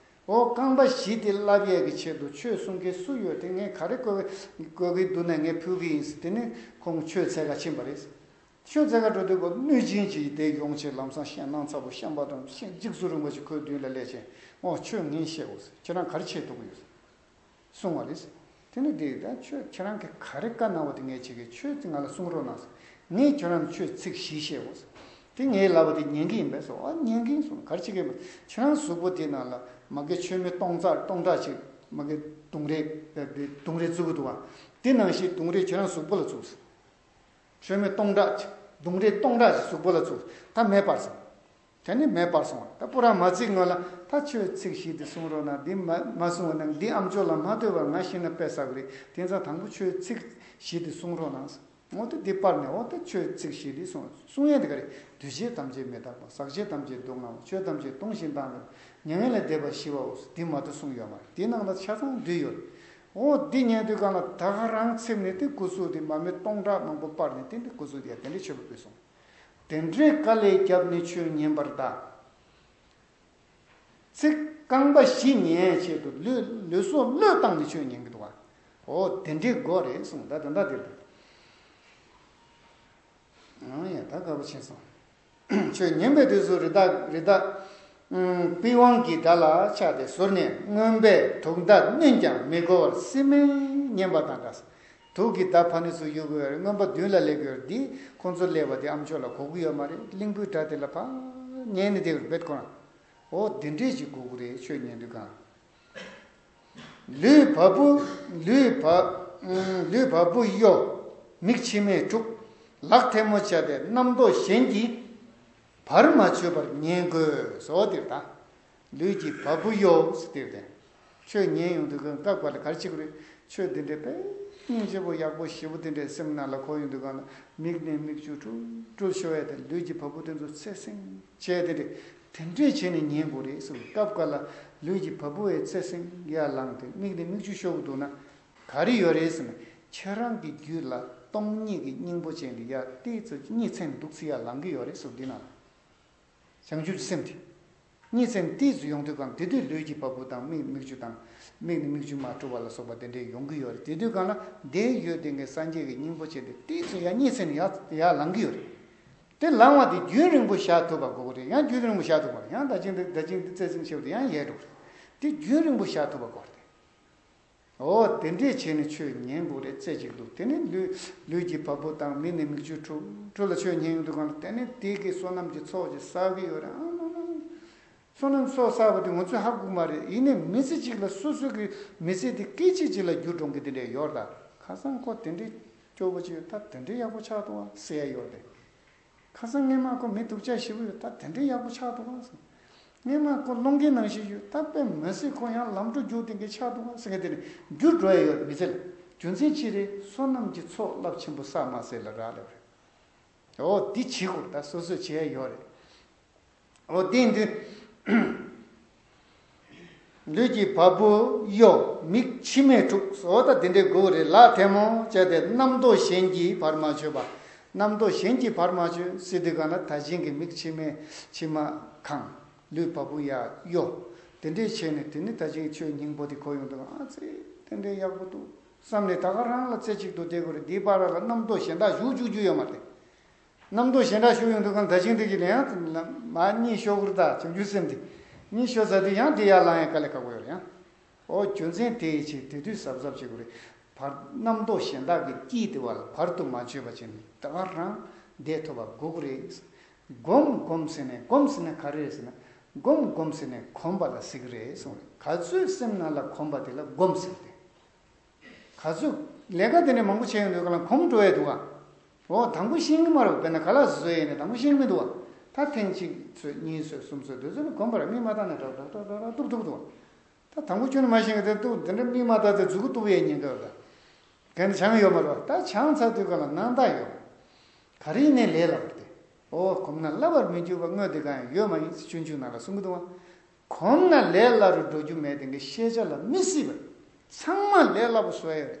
འོ་རྐང་པ་བཞི་དེ་བསླབ་ཡས་ཀྱི་ཆེད་དུ་ཆོས་གསུང་མཁན་སུ་ཡོད་དེ་ངས་ག་རེ་བཀོལ་བཀོལ་གྱི་འདུག་ན་ངས་ཕུལ་གྱི་ཡིན་ཟེར། དེ་ནས་ཁོང་ཆོས་འཚོལ་ག་ཕྱིན་པ་རེད། ཆོས་འཚོལ་ག་འགྲོ་དུས་ཁོ་གནོད་སྦྱིན་གྱིས་དེ་ཡོང་བྱས་ལམ་སང་སྤྱན་སྣང་ཚ་པོ་བཤན་པ་དང་སྤྱན་འཇིགས་སུ་རུང་བ་ཞིག་ཁོའི་མདུན་ལ་སླེབས་བྱས། འོ་ཆོས་ངས་བཤད་དགོས་ཟེར། ཁྱེད་རང་ག་རེ་བྱེད་ཐུབ་ཀྱི་ཡོད་ཟེར། གསུང་བ་རེད། དེ་ནས་དེ་ད་ཁྱོད་ཁྱེད་རང་གིས་ག་རེ་བཀའ་གནང་བ་དེ་ངས་བྱེད་ཀྱི། ཆོས་དེ་ང་ལ་གསུང་རོགས་གནང་ཟེར། ངས་ཁྱོད་རང་ལ་ཆོས་ཚིག་བཞི་བཤད་འོ་ཟེར། དེ་ངས་ལབ་པ་དེ་ཉན་གི་ཡིན་པས་ཟེར། ཨ་ཉན་གི་ཡིན་གསུངས། ག་རེ་བྱེད་ཀྱི་ཡིན་པ། ཁྱེད་རང་གཟུགས་པོ་དེ་ནང་ལ་མ་གི་མཆོད་མེ་སྟོང་ཙག་སྟོང་ཕྲག་ཅིག་མ་གི་དུང་རེ་དུང་རེ་བཙུགས་ཀྱི་འདུག་བ། དེ་ནང་བཞིན་དུང་རེ་ཁྱེད་རང་གཟུགས་པོ་ལ་བཙུགས་ཟེར། མཆོད་མེ་སྟོང་ཕྲག་ཅིག་དུང་རེ་སྟོང་ཕྲག་ཅིག་གཟུགས་པོ་ལ་བཙུགས། ད་མེ་སྤར་སོང་། དེ་ནས་མེ་སྤར་སོང་བ། ད་པུ་ར་མ་བརྩིགས་སྔོན་ལ་ད་ཆོས་ཚིག་བཞི་དེ་གསུང་རོགས་གནང་། འདི་མ་མ་གསུང་བ་ན་འདི་ཨ་མཆོག་ལ་མ་ལྟོས་པར་ང་ཤི་ན་དཔེ་བསགས་རེད། དེ་ཙང་དང་པོ་ཆོས་ཚིག་བཞི་དེ་གསུང་རོགས་གནང་། འོ་ད་འདི་སྤར་ནས་འོ་ད་ཆོས་ཚིག་བཞི་དེ་གསུང་། གསུང་ཡས་དེ་ག་རེད། འདུས་བྱས་ཐམས་ཅད་མི་རྟག་པ། ཟག་བཅས་ཐམས་ཅད་སྡུག་བསྔལ་བ། ཆོས་ཐམས་ཅད་སྟོང་ཞིང་བདག་མེད་པ། མྱ་ངན་ལས་འདས་པ་ཞི་བའོ་ཟེར། འདི་མ་གཏོགས་གསུངས་ཡོད་མ་རེད། དེའི་ནང་ལ་ཆ་ཚང་འདུས་ཡོད་རེད། འོ་འདི་ཉན་དུས་གང་ལ་ད་ག་རང་ཚེམས་ནས་དེ་སྐུ་གཟུགས་དེ་མ་མེ་སྟོང་ཕྲག་མང་པོ་སྤར་ནས་དེ་འདི་སྐུ་གཟུགས་དེ་ཡ་དེ་འདྲའི་མཆོད་པ་ཕུལ་སོང་། དེ་འདྲའི་དཀའ་ལས་བརྒྱབ་ནས་ཆོས་ཉན་པར་གདའ། ཚིག་རྐང་པ་བཞི་ཉན་ཆེད་དུ་ལུས་ལུས་སྲོག་བློས་བཏང་ནས་ཆོས་ཉན་གྱི་འདུག་བ། འོ་དེ་འདྲའི་དགོས་རེད་གསུངས། ད་ད་ལྟ་དེར་འདུག་ཨང་ཡ་ད་དགའ་པོ་ཕྱིན་སོང་། ཆོས་ཉན་པའི་དུས་སུ་རི་དྭགས་རི་དྭགས། ཨུམ། པི་ཝང་གི་སྒྲ་ལ་ཆགས་ཏེ་ཟུར་ནས་རྔོན་པས་དུག་མདའ་བསྣུན་ཀྱང་མི་གོ་བར་སྲིན་མོས་ཉེན་པ་དང་འདྲ། དུག་གི་མདའ་ཕ་ནི་ཚུར་གཡུག་གི་ཡོད་རེད། རྔོན་པ་མདུན་ལ་སླེབས་ཀྱི་ཡོད་རེད། འདི་ཁོང་ཚོ་སླེབས་པ་དེ་ཨ་མཆོག་ལ་གོ་གི་ཡོད་མ་རེད། གླིང་བུའི་སྒྲ་དེ་ལ་ཕར་ཉན་ནས་བསྡད་ཡོད་རེད་ཁོ་རང་། འོ་དེ་འདྲས་ཅིག་དགོས་ཀྱི་རེད་ཆོས་ཉན་དུས་གང་། ལུས་བ་སྤུ། ལུས་བ། ལུས་བ་སྤུ་གཡོ། མིག་མཆི་མས་བཀྲུ། ལག་ཐལ་མོ་སྦྱར་ཏེ་རྣམ་རྟོག་གཞན་གྱིས་བར་མ་ཆོད་པར་ཉན་དགོས་སོ། དེར་ད། ལུས་ཀྱི་བ་སྤུ་གཡོ་ཟེར་དེར་ད། ཆོས་ཉན་ཡོང་དུས་གང་སྐབས་འགའ་ལ་ག་རེ་བྱེད་ཀྱི་རེད། ཆོས་འདི་འདྲའི་དཔེ་སྙིང་རྗེ་པོ་ཡག་པོ་ཞེ་པོ་འདི་འདྲའི་སེམས་ནང་ལ་འཁོར་ཡོང་དུས་གང་ལ་མིག་ནས་མིག་ཆུ་ཕྲུལ་ཕྲུལ་ཤོར་ཡ་དང་ལུས་ཀྱི་བ་སྤུ་དེ་ཚོ་ཚེ་སྲིང་བྱས་དེ་འདྲའི་དེ་འདྲས་བྱས་ནས་ཉན་དགོས་རེད་གསུངས། སྐབས་འགའ་ལ་ལུས་ཀྱི་བ་སྤུ་བའི་ཚེ་སྲིང་ཡར་ལངས་ཏེ་མིག་ནས་མིག་ཆུ་ཤོར་གི་འདུག་ན་ག་རེ་ཡོད་རེད་ཟེར་ན་ཁྱེད་རང་གི་རྒྱུད་ལ་སྟོང་ཉིད་ཀྱི་སྙིང་པོ་ཅན་གྱི་ཡར་ཏོག་ཙམ་གཉིད་ཚན་འདུག་ཚེ་ཡར་ལངས་ཀྱི་ཡོད་རེད་གསུངས། འདི་ན་བྱང་ཆུབ་ཀྱི་སེམས་དེ། གཉིད་ཚན་ཏོག་ཙམ་ཡོང་དུས་གང་དེ་དུས་ལུས་ཀྱི་བ་སྤུ་དང་མིག་མིག་ཆུ་དང་། མིག་ནས་མིག་ཆུ་མར་བཀྲུ་བ་ལ་སོགས་པ་དེ་འདྲས་ཡོང་གི་ཡོད་རེད། དེ་དུས་གང་ལ་དེ་ཡོད་དེ་ངའི་སངས་རྒྱས་ཀྱི་སྙིང་པོ་ཅན་དེ་ཏོག་ཙམ་ཡར་གཉིད་ཚན་ཡར་ཡར་ལངས་ཀྱི་ཡོད་རེད། དེ་ལངས་པ་དེ་རྒྱུན་རིང་པོ་བཞག་ཐུབ་པ་དགོས་ཀྱི་རེད། ཡང་རྒྱུན་རིང་པོ་བཞག་ཐུབ་པ་རེད། ཡང་ད་ཅིང་དེ་ད་ཅིང་དེ་ཚེ་སྲིང་ཆེ་བ་དེ་ཡང་ཡལ་འགྲོ་གི་རེད། དེ་རྒྱུན་རིང་པོ་བཞག་ཐུབ་པ་དགོས་རེད། འོ་དེ་འདྲས་བྱས་ནས་ཆོས་ཉན་དགོས་རེད། རྩེ་གཅིག་ཏུ། དེ་ནི་ལུས་ལུས་ཀྱི་བ་སྤུ་དང་མིག་ནས་མིག་ཆུ་འཁྲུག་འཁྲུག་ལ་ཆོས་ཉན་ཡོང་དུས་གང་ལ་དེ་ནི་དེ་གི་བསོད་ནམས་ཀྱི་ཚོགས་ཀྱིས་བསགས་ཀྱི་ཡོད་རེད། ཨ་མ་མ། བསོད་ནམས་ཚོགས་བསགས་པ་དེ་ང་ཚོས་ཧ་གོ་གི་མ་རེད། ཡིན་ནའི་མི་ཚེ་གཅིག་ལ་སོ་སོ་གི་མི་ཚེ་དེ་སྐད་ཅིག་གཅིག་ལ་འགྱུར་འགྲོ་མཁན་དེ་འདྲས་ཡོད་རེད་ད། ཁ་སང་ཁོ་དེ་འདྲས་སྐྱོ་པོ་ཅིག་ཡོད། ད་དེ་འདྲས་ཡག་པོ་ཆགས་འདུག་བ་ཟེར་ཡ་ཡོད་རེད། ཁ་སང་སྔས་མ་ཁོ་མི་སྡུག་ཅག་ཞེ་པོ་ཡོད། ད་དེ་འདྲས་ཡག་པོ་ཆགས་འདུག་ག་ཟེར། སྔས་མ་ཁོ་སློང་མཁན་ནང་བཞིན་ཡོད། ད་དཔེ་མི་སྲིད་ཁོ་ཡང་ལམ་འགྲོ་རྒྱུག་བསྡད་མཁན་ཆགས་འདུག་ག་ཟེར་མཁན་དེ་ནི་འགྱུར་འགྲོ་ཡ་ཡོད་རེད་མི་ཚེ་ལ། རྒྱུ་མཚན་ཅི་རེད། བསོད་ནམས་ཀྱི་ཚོགས་རླབས་ཆེན་པོ་བསགས་མ་ཟེར་ལ་རག་ལས་པ་རེད། འོ་འདི་བྱེད་དགོས། ད་སོ་སོས་བྱེད་ཡ་ཡོད་རེད། འོ་དེ་ཡིན་དུས། ལུས་ཀྱི་བ་སྤུ་གཡོ། མིག་མཆི་མས་འཁྲུག་སོགས་ད་དེ་འདྲའི་དགོས་རེད། ལག་ཐལ་མོ་སྦྱར་ཏེ་རྣམ་རྟོག་གཞན་གྱིས་བར་མ་ཆོད་པ། རྣམ་རྟོག་གཞན་གྱིས་བར་མ་ཆོད་ཟེར་དུས་གང་ལ་ད་གཞན་གྱི་མིག་མཆི་མས་མཆི་མ་གང་། ལུས་བ་སྤུ་ཡར་གཡོ། དེ་འདྲས་བྱས་ནས་དེ་ནི་ད་གཞན་ཆོས་སྙིང་པོ་དེ་གོ་ཡོང་དུས་ཨ་ཙི། དེ་འདྲས་ཡག་པོ་འདུག་བསམ་ནས་ད་ག་རང་ལ་རྩེ་གཅིག་ཏུ་བསྡད་དགོས་རེད། འདིའི་བར་ལ་རྣམ་རྟོག་གཞན་དག་ཞུགས་བཅུག་རྒྱུ་ཡོད་མ་རེད། རྣམ་རྟོག་གཞན་དག་ཞུགས་ཡོང་དུས་གང་ད་ཅིང་དེ་གི་ལན་ཡང་མ་གཉིད་ཤོར་གི་རེད། ད་བྱང་ཆུབ་སེམས་དེ་གཉིད་ཤོར་ཚར་དུས་ཡང་དེ་ཡར་ལངས་ཡ་དཀའ་ལས་ཁག་པོ་ཡོད་རེད་ཡང་། ཨོ་རྒྱུ་མཚན་དེ་ཡི་ཕྱིར་དེ་དུས་གཟབ་གཟབ་བྱེད་དགོས་རེད། བར་རྣམ་རྟོག་གཞན་དག་གི་དཀྱིལ་དེ་བ་ལ་བར་དུ་མ་ཆོད་པ་བྱས་ནས་ད་ག་རང་བསྡད་ཐུབ་པ་དགོས་ཀྱི་རེད། སྒོམ་སྒོམ་ཟེར་ནས། སྒོམ་ཟེར་ན་ག་རེ་རེད་ཟེར་ན། སྒོམ་སྒོམ་ཟེར་ནས་གོམས་པ་ལ་ཟེར་གི་རེད་གསུངས་རེད། ག་ཚོད་སེམས་ནང་ལ་གོམས་པ་དེ་ལ་སྒོམ་ཟེར་ཏེ། ག་ཚོད་ལས་ཀ་དེ་འདྲ་མང་པོ་བྱས་ཡོང་དུས་གང་ལ་གོམས་འགྲོ་ཡས་འདུག་ག་འོ་དང་པོ་ཤེས་ཀྱི་མ་རེད། དཔེར་ན་ཁ་ལག་བཟོས་ཡས་ནས་དང་པོ་ཤེས་ཀྱི་མི་འདུག་ག་ད་ཐེངས་གཅིག་ཚོད་གཉིས་ཚོད་གསུམ་ཚོད་དེ་ཚོ་ནི་གོམས་པ་ར་མིག་མ་བལྟས་ནས་འགྲོ་འགྲོ་འགྲོ་འགྲོ་འགྲོ་གཏུབ་གཏུབ་འདུག་ག་ད་དང་པོ་ཁྱོན་ནས་མ་ཤེས་ཀྱི་དེ་འདུག་དེ་འདྲ་མིག་མ་བལྟས་ཏེ་མཛུབ་གུ་གཏུབ་ཡས་ཉེན་ཁ་ཡོད་ད། གན་དུ་བྱང་ཡོད་མ་རེད་བ། ད་བྱང་ཚར་དུས་གང་ལ་སྣང་དག་ཡོད། ག་རེ་ཡིན་ནའི་ལས་སླ་བར་ཏེ། ཨོ་གོམས་ན་སླ་བར་མི་འགྱུར་བ། དངོས་དེ་གང་ཡང་ཡོད་མ་ཡིན་ཟེར་སྤྱོད་འཇུག་ནང་ལ་གསུང་གི་འདུག་བ། གོམས་ན་ལས་སླ་རུ་འགྲོ་རྒྱུ་མེད་དེ་གི་ཤེས་བྱ་ལ་མི་སྲིད་པ། ཚང་མ་ལས་སླ་པོ་བཟོ་ཡ་རེད།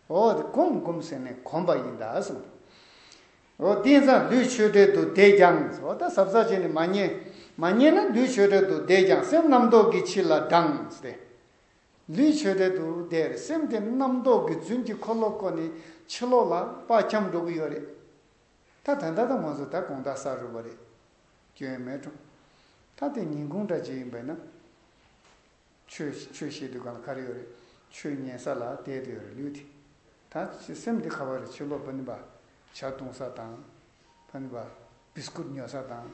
འོ་དེ་སྒོམ་སྒོམ་ཟེར་ནས་གོམས་པ་ཡིན་ད་གསུངས། འོ་དེ་ཙང་ལུས་ཆོས་བྲལ་དུ་བསྡད་ཀྱང་། འོ་ད་གཟབ་གཟབ་བྱས་ནས་མ་ཉལ། མ་ཉལ་ན་ལུས་ཆོས་བྲལ་དུ་བསྡད་ཀྱང་། སེམས་རྣམ་རྟོག་གི་ཕྱི་ལ་འབྲང་སྟེ། ལུས་ཆོས་བྲལ་དུ་བསྡད་རེད། སེམས་དེ་རྣམ་རྟོག་གི་རྫུན་གྱི་འཁོར་ལོ་བསྐོར་ནས་ཕྱི་ལོགས་ལ་ཕར་འཁྱམས་འགྲོ་གི་ཡོད་རེད། ད་ད་ལྟ་ད་ང་ཚོ་ད་དགོང་དག་ས་རུབ་པ་རེད། སྐྱོན་མེད་འགྲོ། ད་དེ་ཉིན་གུང་འདྲ་ཅིག་ཡིན་པས་ན། ཆོས་ཆོས་བཤད་དུས་གང་ལ་ག་རེ་ཡོད་རེད། ཆོས་ཉན་ས་ལ་བསྡད་དུ་ཡོད་རེད་ལུས་དེ། ད་ཕྱི་སེམས་དེ་ག་བ་རེད། ཕྱི་ལོགས་པ་ནི་པ་ཇ་བཏུང་ས་དང་། པ་ནི་པ་བིས་ཀུད་ཉོ་ས་དང་།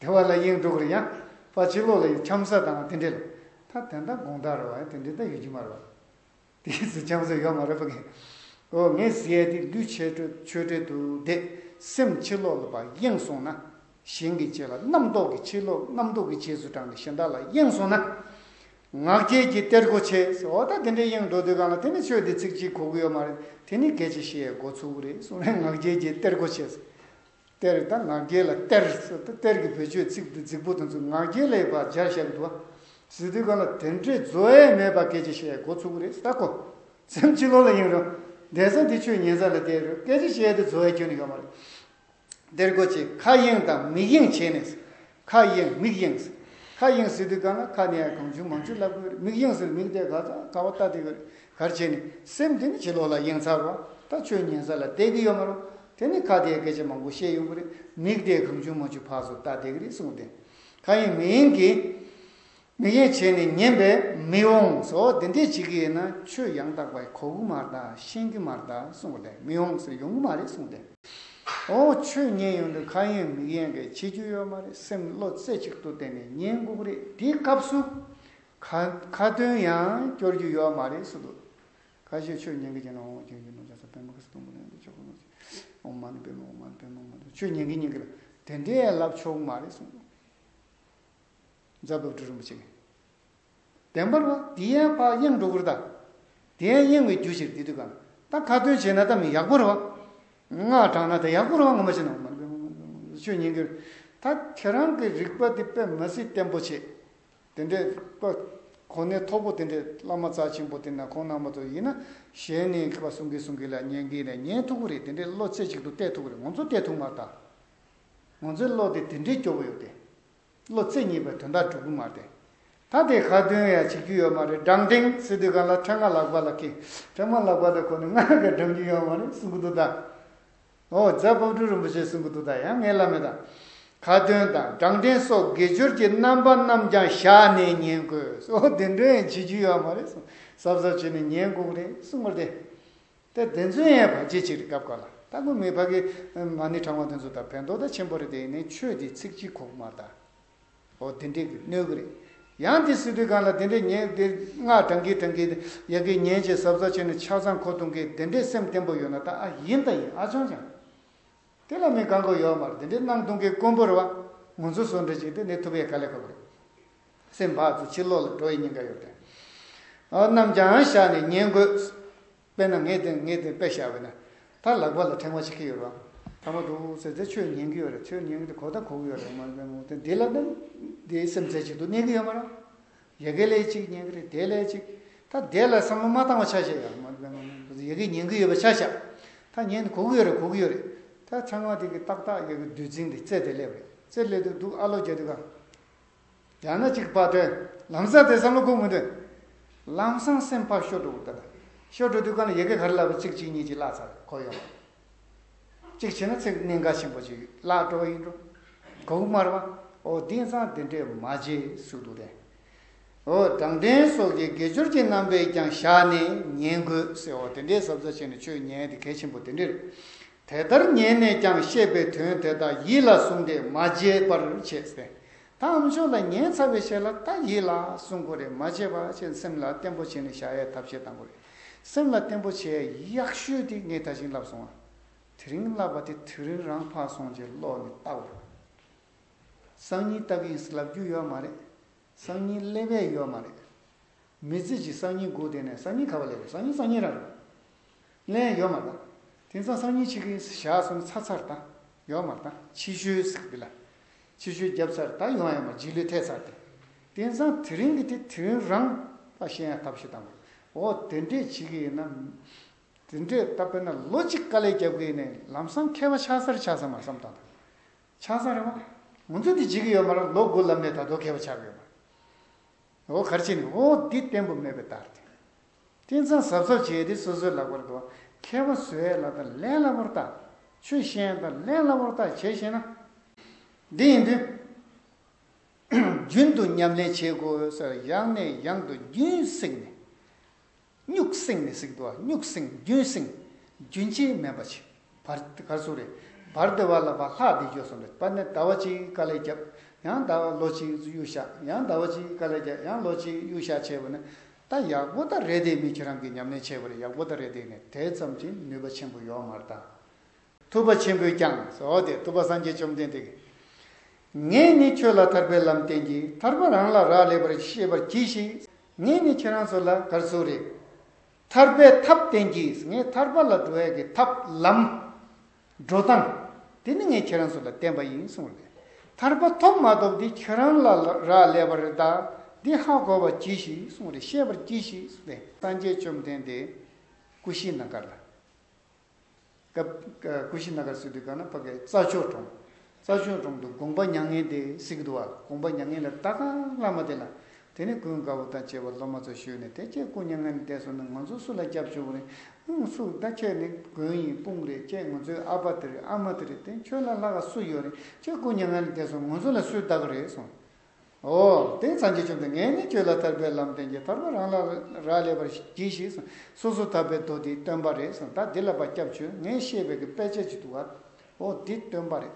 དེ་བ་ལ་གཡེང་འགྲོ་གི་རེད་ཡ། པ་ཕྱི་ལོགས་ལ་འཁྱམ་ས་དང་དེ་འདྲས་ལ། ད་དེ་འདྲ་དགོང་དག་རེད་བ། དེ་འདྲས་ད་ཡོད་ཀྱི་མ་རེད་བ། དེའི་ཚེ་ཅང་ཟེར་ཡོད་མ་རེད་པ་གི། ཨོ་ངས་ཟེར་ཡས་དེ་ལུས་ཆོས་བྲལ་ཆོས་བྲལ་དུ་བསྡད། སེམས་ཕྱི་ལོགས་ལ་ཕར་གཡེང་སོང་ན། གཞན་གྱི་རྗེས་ལ་རྣམ་རྟོག་གི་ཕྱི་ལོགས་རྣམ་རྟོག་གི་རྗེས་སུ་འབྲངས་ནས་གཞན་དག་ལ་གཡེང་སོང་ན། ངག་འཁྱལ་གྱི་གཏེར་སྒོ་ཕྱེ། ཨོ་ད་དེ་འདྲའི་གཡེང་འགྲོ་དུས་གང་ལ་དེ་ནི་ཆོས་དེ་ཚིག་གཅིག་གོ་གི་ཡོད་མ་རེད། དེ་ནི་སྐད་ཆ་བཤད་ཡས་འགོ་ཚུགས་ཀྱི་རེད་གསུངས་ནས་ངག་འཁྱལ་གྱི་གཏེར་སྒོ་ཕྱེ། གཏེར་ད་ངག་འཁྱལ་ལ་གཏེར་ཟེར་ཏེ་གཏེར་གྱི་བེད་སྤྱོད་ཚིག་འདི་རྫིག་པོ་དང་ཚུལ། ངག་འཁྱལ་ལ་ཡི་བ་སྦྱར་བཞག་གི་འདུག་བ། ཟེར་དུས་གང་ལ་དེ་འདྲའི་རྫོགས་ཡས་མེད་པ་སྐད་ཆ་བཤད་ཡས་འགོ་ཚུགས་ཀྱི་རེད་ད་གོ། སེམས་ཕྱི་ལོགས་ལ་གཡེང་རུང་། བསྡད་ས་འདི་ཆོས་ཉན་ས་ལ་བསྡད་རུང་སྐད་ཆ་བཤད་ཡས་དེ་རྫོགས་ཡས་ཁྱོན་ནས་ཡོད་མ་རེད། གཏེར་སྒོ་ཕྱེ། ཁ་གཡེང་དང་མིག་གཡེང་བྱས་ནས། ཁ་གཡེང་མིག་གཡེང་། ཁ་གཡེང་ཟེར་དུས་གང་ལ་ཁ་ནས་ཡང་གང་བྱུང་མང་བྱུང་ལབ་དགོས་རེད། མིག་གཡེང་ཟེར་མིག་དེ་ག་ས་ག་བ་ལྟ་བསྡད་དགོས་རེད། ག་རེ་བྱས་ནས་སེམས་དེ་ནི་ཕྱི་ལོགས་ལ་གཡེང་ཚར་བ། ད་ཆོས་ཉན་ས་ལ་བསྡད་ཀྱི་ཡོད་མ་རེད། དེ་ནི་ཁ་དེས་སྐད་ཆ་མང་པོ་བཤད་ཡོང་གི་རེད། མིག་དེས་གང་བྱུང་མང་བྱུང་ཕར་ཚུར་ལྟ་བསྡད་ཀྱི་རེད་གསུངས་ཏེ། ཁ་གཡེང་མིག་གཡེང་གིས། མིག་གཡེང་བྱས་ནས་ཉན་པས་མི་འོང་ཟེར། འོ་དེ་འདྲས་བྱེད་ཀྱི་ཡིན་ན་ཆོས་ཡང་དག་པ་གོ་གི་མ་རེད་ད། ཤེས་ཀྱི་མ་རེད་ད་གསུངས་པ་དེ། མི་འོང་ཟེར་ཡོང་གི་མ་རེད་གསུངས་ཏེ། ཨོ་ཆོས་ཉན་ཡོང་དུས་ཁ་གཡེང་མིག་གཡེང་གིས་བྱེད་རྒྱུ་ཡོད་མ་རེད། སེམས་བློ་རྩེ་གཅིག་ཏུ་བསྡད་ནས་ཉན་དགོས་ཀྱི་རེད། དེའི་སྐབས་སུ་ཁ་ཁ་ཏོན་ཡང་སྐྱོར་རྒྱུ་ཡོད་མ་རེད་ཟེར་འདུག་ཁ་ཤས་ཆོས་ཉན་གི་ཡིན་ན་ཨོ་ཁྱོད་ཀྱི་ནོར་ཇ་ས་པད་མ་ཁ་ས་སྟོང་པོ་ལ་ཡོང་དུ་ཆོག་གི་ནོར་ཨོ་མ་ཎི་པད་མ་ཨོ་མ་ཎི་པད་མ་ཨོ་མ་ཎི། ཆོས་ཉན་གི་ཉན་གི་ལ་དེ་འདྲའི་ལབ་ཆོག་གི་མ་རེད་གསུངས་འདུག་རྫ་བབས་སྒྲུབ་རིན་པོ་ཆེ་གིས། བདེན་པར་བ། དེ་ཡང་ཕར་གཡེང་འགྲོ་གི་རེད་ད། དེ་ཡང་གཡེང་བའི་རྒྱུ་ཞིག་རེད། དེ་དུས་གང་ད་ཁ་ཏོན་བྱས་ན་ད་མི་ཡག་པོ་རེད་བ། སྔགས་བགྲངས་ན་ད་ཡག་པོ་རེད་བ། ངོ་མ་བྱས་ན་ཆོས་ཉན་གི་རེད། ད་ཁྱེད་རང་གི་རིག་པ་དེ་དཔེ་མི་སྲིད་བརྟན་པོ་བྱེད། དེ་འདྲའི་དཔེ་གོ་གནས་མཐོ་པོ་དེ་འདྲའི་བླ་མ་རྩ་ཆེན་པོ་དེ་ན་ཁོང་རྣམ་པ་ཚོ་ཡིན་ན་གཞན་ནས་ཁ་གསུང་གི་གསུང་གི་ལ་ཉན་གི་ལ་ཉན་ཐུབ་གི་རེད། དེ་འདྲའི་བློ་རྩེ་གཅིག་ཏུ་གཏད་ཐུབ་གི་རེད། ང་ཚོ་གཏད་ཐུབ་མ་རེད་ད། ང་ཚོའི་བློ་དེ་དེ་འདྲའི་སྐྱོ་པོ་ཡོད་དེ། བློ་རྩེ་གཉིས་པའི་དོན་དག་འགྲུབ་ཀྱི་མ་རེད། ད་དེ་ཁ་ཏོན་ཡང་བྱེད་རྒྱུ་ཡོད་མ་རེད། བགྲང་ཕྲེང་ཟེར་དུས་གང་ལ་ཕྲེང་བ་ལག་པ་ལ་འཁྱེར། ཕྲེང་བ་ལག་པ་ལ་གོན་ནས་སྔགས་ཀྱང་བགྲང་རྒྱུ་ཡོད་མ་རེད་གསུང་གི་འདུག་ད། ཨོ་རྫ་བབས་སྒྲུབ་རིན་པོ་ཆེས་གསུང་གི་འདུག་ད། ཡང་ངས་ལབ་མེད་ད། ཁ་ཏོན་དང་བགྲང་ཕྲེང་སོགས་དགེ་སྦྱོར་གྱི་རྣམ་པ་རྣམས་ཀྱང་བཞག་ནས་ཉན་དགོས། ཨོ་དེ་འདྲ་ཡང་བྱེད་རྒྱུ་ཡོད་མ་རེད་གསུངས། གཟབ་གཟབ་བྱས་ནས་ཉན་དགོས་རེད་གསུངས་པ་རེད། དེ་དེ་ཚོ་ཡང་བར་ཆད་ཅིག་རེད། སྐབས་འགའ་ལ་ད་ཁོ་མི་ཕ་གི་མ་ཎི་བགྲང་བ་དེ་ཚོ་ད་ཕན་ཐོགས་ད་ཆེན་པོ་རེད། དེ་ཡིན་ནའི་ཆོས་དེ་ཚིག་གཅིག་གོ་གི་མ་རེད་ད། ཨོ་དེ་འདྲས་ཀྱི་གནོད་གི་རེད། ཡང་དེ་སྲིད་དུས་གང་ལ་དེ་འདྲས་ཉན་དེ་སྔགས་བགྲང་གིན་བགྲང་གིན་ཡ་གི་ཉན་བྱས་གཟབ་གཟབ་བྱས་ནས་ཆ་ཚང་གོ་ཐུབ་མཁན་དེ་འདྲས་སེམས་བརྟན་པོ་ཡོད་ན་ད་ཨ་ཡིན་ད་ཡིན་ཨ་ཅང་ཅང་། དེ་ལ་མི་གང་གོ་ཡོད་མ་རེད། དེ་འདྲས་གནང་ཐུབ་མཁན་དཀོན་པོ་རེད་བ། ང་ཚོ་བཟོ་འདྲ་ཅིག་དེ་ནས་ཐུབ་ཡས་དཀའ་ལས་ཁག་པོ་རེད། སེམས་བག་ཚོ་ཕྱིར་ལོག་ལ་འགྲོ་ཡི་ཉེན་ཁ་ཡོད་དེ། ཨ་རྣམས་ཀྱང་བཞག་ནས་ཉན་དགོས། དཔེར་ན་ངས་དེ་ངས་དེ་དཔེ་བཞག་པ་ཡིན་ན། ད་ལག་པ་ལ་ཕྲེང་བ་ཞིག་འཁྱེར་ཡོད་རེད་བ། ཐ་མ་འདུག་ཟེར་ཚེ་ཆོས་ཉན་གྱི་ཡོད་རེད། ཆོས་ཉན་གྱི་གོ་ད་གོ་གི་ཡོད་རེད། མ་རེད་མོ་དེ་འདི་ལ་ནི་འདིའི་སེམས་རྩེ་གཅིག་ཏུ་གནས་ཀྱི་ཡོད་མ་རེད། ཡ་གི་ལས་གཅིག་ཉན་གྱི་རེད། དེ་ལས་གཅིག་ད་དེ་ལ་བསམ་བློ་མ་བཏང་བ་ཆ་བཞག་ཡ་མ་རེད་མོ། ཡ་གི་ཉན་གྱི་ཡོད་པ་ཆ་བཞག་ད་ཉན་གོ་གི་ཡོད་རེད། གོ་གི་ཡོད་རེད། ད་ཚང་མ་དེ་གི་ཏག་ཏག་ཡ་གི་བདུད་འཛིན་དེ་རྩད་དེ་སླེབས་རེད། རྩད་སླེབས་དུས་འདུག་ཨ་ལོ་རྒྱ་དུས་ག་ཡང་ན་གཅིག་ཕར་ཐོན། ལམ་སང་དེ་བསམ་བློ་ཁུག་མི་འདུག་ལམ་སང་སེམས་ཕར་ཤོར་འགྲོ་གི་ད་ལ། ཤོར་འགྲོ་དུས་གང་ལ་ཡ་གི་ག་རེ་ལབ་པ་གཅིག་གཅིག་གཉིས་གཅིག་བརླག་ཚར་གོ་ཡོང་། གཅིག་བྱས་ན་ཚིག་གནད་འགག་ཆེན་པོ་ཅིག་བརླག་འགྲོ་བ་ཡིན་འགྲོ། གོ་གི་མ་རེད་བ། ཨོ་དེང་སང་དེ་འདྲས་མ་བྱེད་ཟེར་འདུག་རེད། ཨོ་བགྲང་ཕྲེང་སོགས་ཀྱི་དགེ་སྦྱོར་གྱི་རྣམ་པས་ཀྱང་བཞག་ནས་ཉན་དགོས་ཟེར། ཨོ་དེ་འདྲས་གཟབ་གཟབ་བྱས་ནས་ཆོས་ཉན་ཡ་དེ་གལ་ཆེན་པོ་དེ་འདྲས་རེད། དེ་ལྟར་ཉན་ནས་ཀྱང་བཤད་པའི་དོན་དེ་དག་ཡིད་ལ་བཟུང་སྟེ་མ་བརྗེད་པར་བྱས་ཏེ། ད་ཨ་མཆོག་ལ་ཉན་ཚར་བའི་ཞལ་ལ་ད་ཡིད་ལ་བཟུང་དགོས་རེད། མ་བརྗེད་པ་བྱས་སེམས་ལ་བརྟན་པོ་བྱས་ནས་བཞག་ཡའི་ཐབས་ཤེས་གཏང་དགོས་རེད། སེམས་ལ་བརྟན་པོ་བྱེད་ཡག་ཤོས་དེ་ངས་ད་བཞིན་ལབ་སོང་ང་། དེ་རིང་ལབ་པ་དེ་དེ་རིང་རང་ཕར་སོང་རྗེས་ཀློག་ནས་ལྟ་དགོས་རེད། སང་ཉིན་ལྟ་གི་ཡིན་ཟེར་ལབ་རྒྱུ་ཡོད་མ་རེད། སང་ཉིན་སླེབས་ཡས་ཡོད་མ་རེད། མི་ཚེ་གཅིག་སང་ཉིན་སྒུག་བསྡད་ནས་སང་ཉིན་ག་པར་སླེབས་རེད། སང་ཉིན་སང་ཉིན་རང་རེད། སླེབས་ཡས་ཡོད་མ་རེད། དེང་སང་སང་ཉིན་ཕྱི་གི་བཞག་སོང་ཚར་ཚར་དང་ཡོད་མ་རེད། ད་ཕྱི་བཤོལ་ཟེར་གི་འདི་ལ། ཕྱི་བཤོལ་བརྒྱབ་ཚར་ད་ཡོང་ཡས་མ་རེད། རྗེས་ལུས་ཐེབས་ཚར་ཏེ། དེང་སང་དེ་རིང་གི་དེ་དེ་རིང་རང་ད་ཤེས་ཡས་ཐབས་ཤེས་གཏང་དགོས། འོ་དེ་འདྲས་བྱེད་ཀྱི་ཡིན་ན། དེ་འདྲས་ད་དཔེར་ན་ལོ་གཅིག་དཀའ་ལས་རྒྱབ་ཀྱི་ཡིན་ནའི་ལམ་སང་མཁས་པ་ཆགས་ས་རེད་ཆགས་ས་མ་བསམ་བཏང་དང་། ཆགས་ས་རེད་བ། ང་ཚོ་འདི་བྱེད་ཀྱི་ཡོད་མ་རེད། ལོ་དགུ་ལབ་ནས་ད་དུང་མཁས་པ་ཆགས་ཀྱི་ཡོད་མ་རེད། འོ་ག་རེ་བྱས་ནས་འོ་འདི་བརྟན་པོ་མེད་པའི་རྟགས་རེད། དེང་སང་གཟབ་གཟབ་བྱས་ཏེ་སོ་སོའི་ལག་པར་འདུག་མཁས་པ་བཟོ་ཡས་ལ་ད་ལས་སླ་པོར་ལྟ། ཆོས་ཤེས་ཡས་ད་ལས་སླ་པོར་ལྟ་བྱས་ཤེས་ན། འདི་ཡིན་དུས། རྒྱུན་དུ་ཉམས་ལེན་བྱེད་དགོས་ཟེར། ཡང་ནས་ཡང་དུ་རྒྱུན་བསྲིངས་ནས། སྨྱུག་བསྲིངས་ནས་ཟེར་གི་འདུག་བ། སྨྱུག་བསྲིངས། རྒྱུན་བསྲིངས། རྒྱུན་ཆད་མེད་པ་བྱེད། བར་ག་རེ་ཟེར་རེད། བར་དེ་བ་ལ་བ་ལྷག་བསྡད་རྒྱུ་སོང་རེད། བར་ནས་ཟླ་བ་གཅིག་དཀའ་ལས་བརྒྱབ། ཡང་ཟླ་བ་ལོ་གཅིག་གཡུག་བཞག་ཡང་ཟླ་བ་གཅིག་དཀའ་ལས་བརྒྱབ། ཡང་ལོ་གཅིག་གཡུག་བཞག་བྱས་པ་ནི། ད་ཡག་པོ་ད་རེད་དེ། མི་ཁྱེད་རང་གིས་ཉམས་ལེན་བྱས་པ་རེད། ཡག་པོ་ད་རེད་དེ། ནས་དེ་ཙམ་གྱིས་ནུས་པ་ཆེན་པོ་ཡོད་མ་རེད་ད། ཐུབ་པ་ཆེན་པོས་ཀྱང་། འོ་དེ་ཐུབ་པ་སངས་རྒྱས་བཅོམ་ལྡན་འདས་ཀྱིས། ངས་ནི་ཁྱོད་ལ་ཐར་པའི་ལམ་བསྟན་གྱིས། ཐར་པ་རང་ལ་རག་ལས་པར་ཤེས་པར་གྱིས་ཤིག་ངས་ནི་ཁྱེད་རང་ཚོ་ལ་ག་རེ་ཟེར་རེད། ཐར་པའི་ཐབས་བསྟན་གྱིས། ངས་ཐར་པ་ལ་འགྲོ་ཡས་ཀྱི་ཐབས་ལམ། འགྲོ་སྟངས། དེ་ནི་ངས་ཁྱེད་རང་ཚོ་ལ་བསྟན་པ་ཡིན་གསུངས་རེད། ཐར་པ་ཐོབ་མ་ཐོབ་འདི་ཁྱེད་རང་ལ་རག་ལས་པ་རེད་ད། འདི་ཧ་གོ་བར་གྱིས་ཤིག་གསུངས་རེད། ཤེས་པར་གྱིས་ཤིག་གསུངས་རེད། སངས་རྒྱས་བཅོམ་ལྡན་འདས་ཀུ་ཤི་ན་གར་ལ། སྐབས་ཀུ་ཤི་ན་གར་ཟེར་དུས་ག་ན་ཕ་གི་རྩྭ་མཆོག་གྲོང་། རྩྭ་མཆོག་གྲོང་དུ་དགོངས་པ་མྱ་ངན་འདས་ཟེར་གི་འདུག་བ། དགོངས་པ་མྱ་ངན་ལས་ད་ག་བླ་མ་དེ་ལ། དེ་ནས་ཀུན་དགའ་བོ་དང་བཅས་པ་སློབ་མ་ཚོ་ཞུས་ནས་དེ་ཁྱེད་སྐུ་མྱ་ངན་ལས་འདས་སོང་ན་ང་ཚོ་སུ་ལ་སྐྱབས་བཅོལ་དགོས་རེད། ཨང་སུ་ད་ཁྱེད་ནི་དགོན་ཡིན་སྤུངས་རེད། ཁྱེད་ང་ཚོའི་ཨ་ཕ་དེ་རེད། ཨ་མ་དེ་རེད། དེ་ཁྱོད་ལ་ལྷག་ག་སུ་ཡོད་རེད། ཁྱེད་སྐུ་མྱ་ངན་ལས་འདས་སོང་ང་ཚོ་ལ་སུས་བལྟ་གི་རེད་གསུངས། ཨོ། དེ་སངས་རྒྱས་བཅོམ་ལྡན་ངས་ནི་ཁྱོད་ལ་ཐར་པའི་ལམ་བསྟན་གྱིས། ཐར་པ་རང་ལ་རག་ལས་པར་གྱིས་ཤིག་གསུངས། སོ་སོ་ཐར་པའི་མདོ་འདི་སྟོན་པ་རེད་གསུངས། ད་འདི་ལ་ཕར་སྐྱབས་བཅོལ། ངས་བཤད་པའི་གི་དཔེ་ཆ་ཅིག་འདུག་བ། ཨོ་འདི་སྟོན་པ་རེད།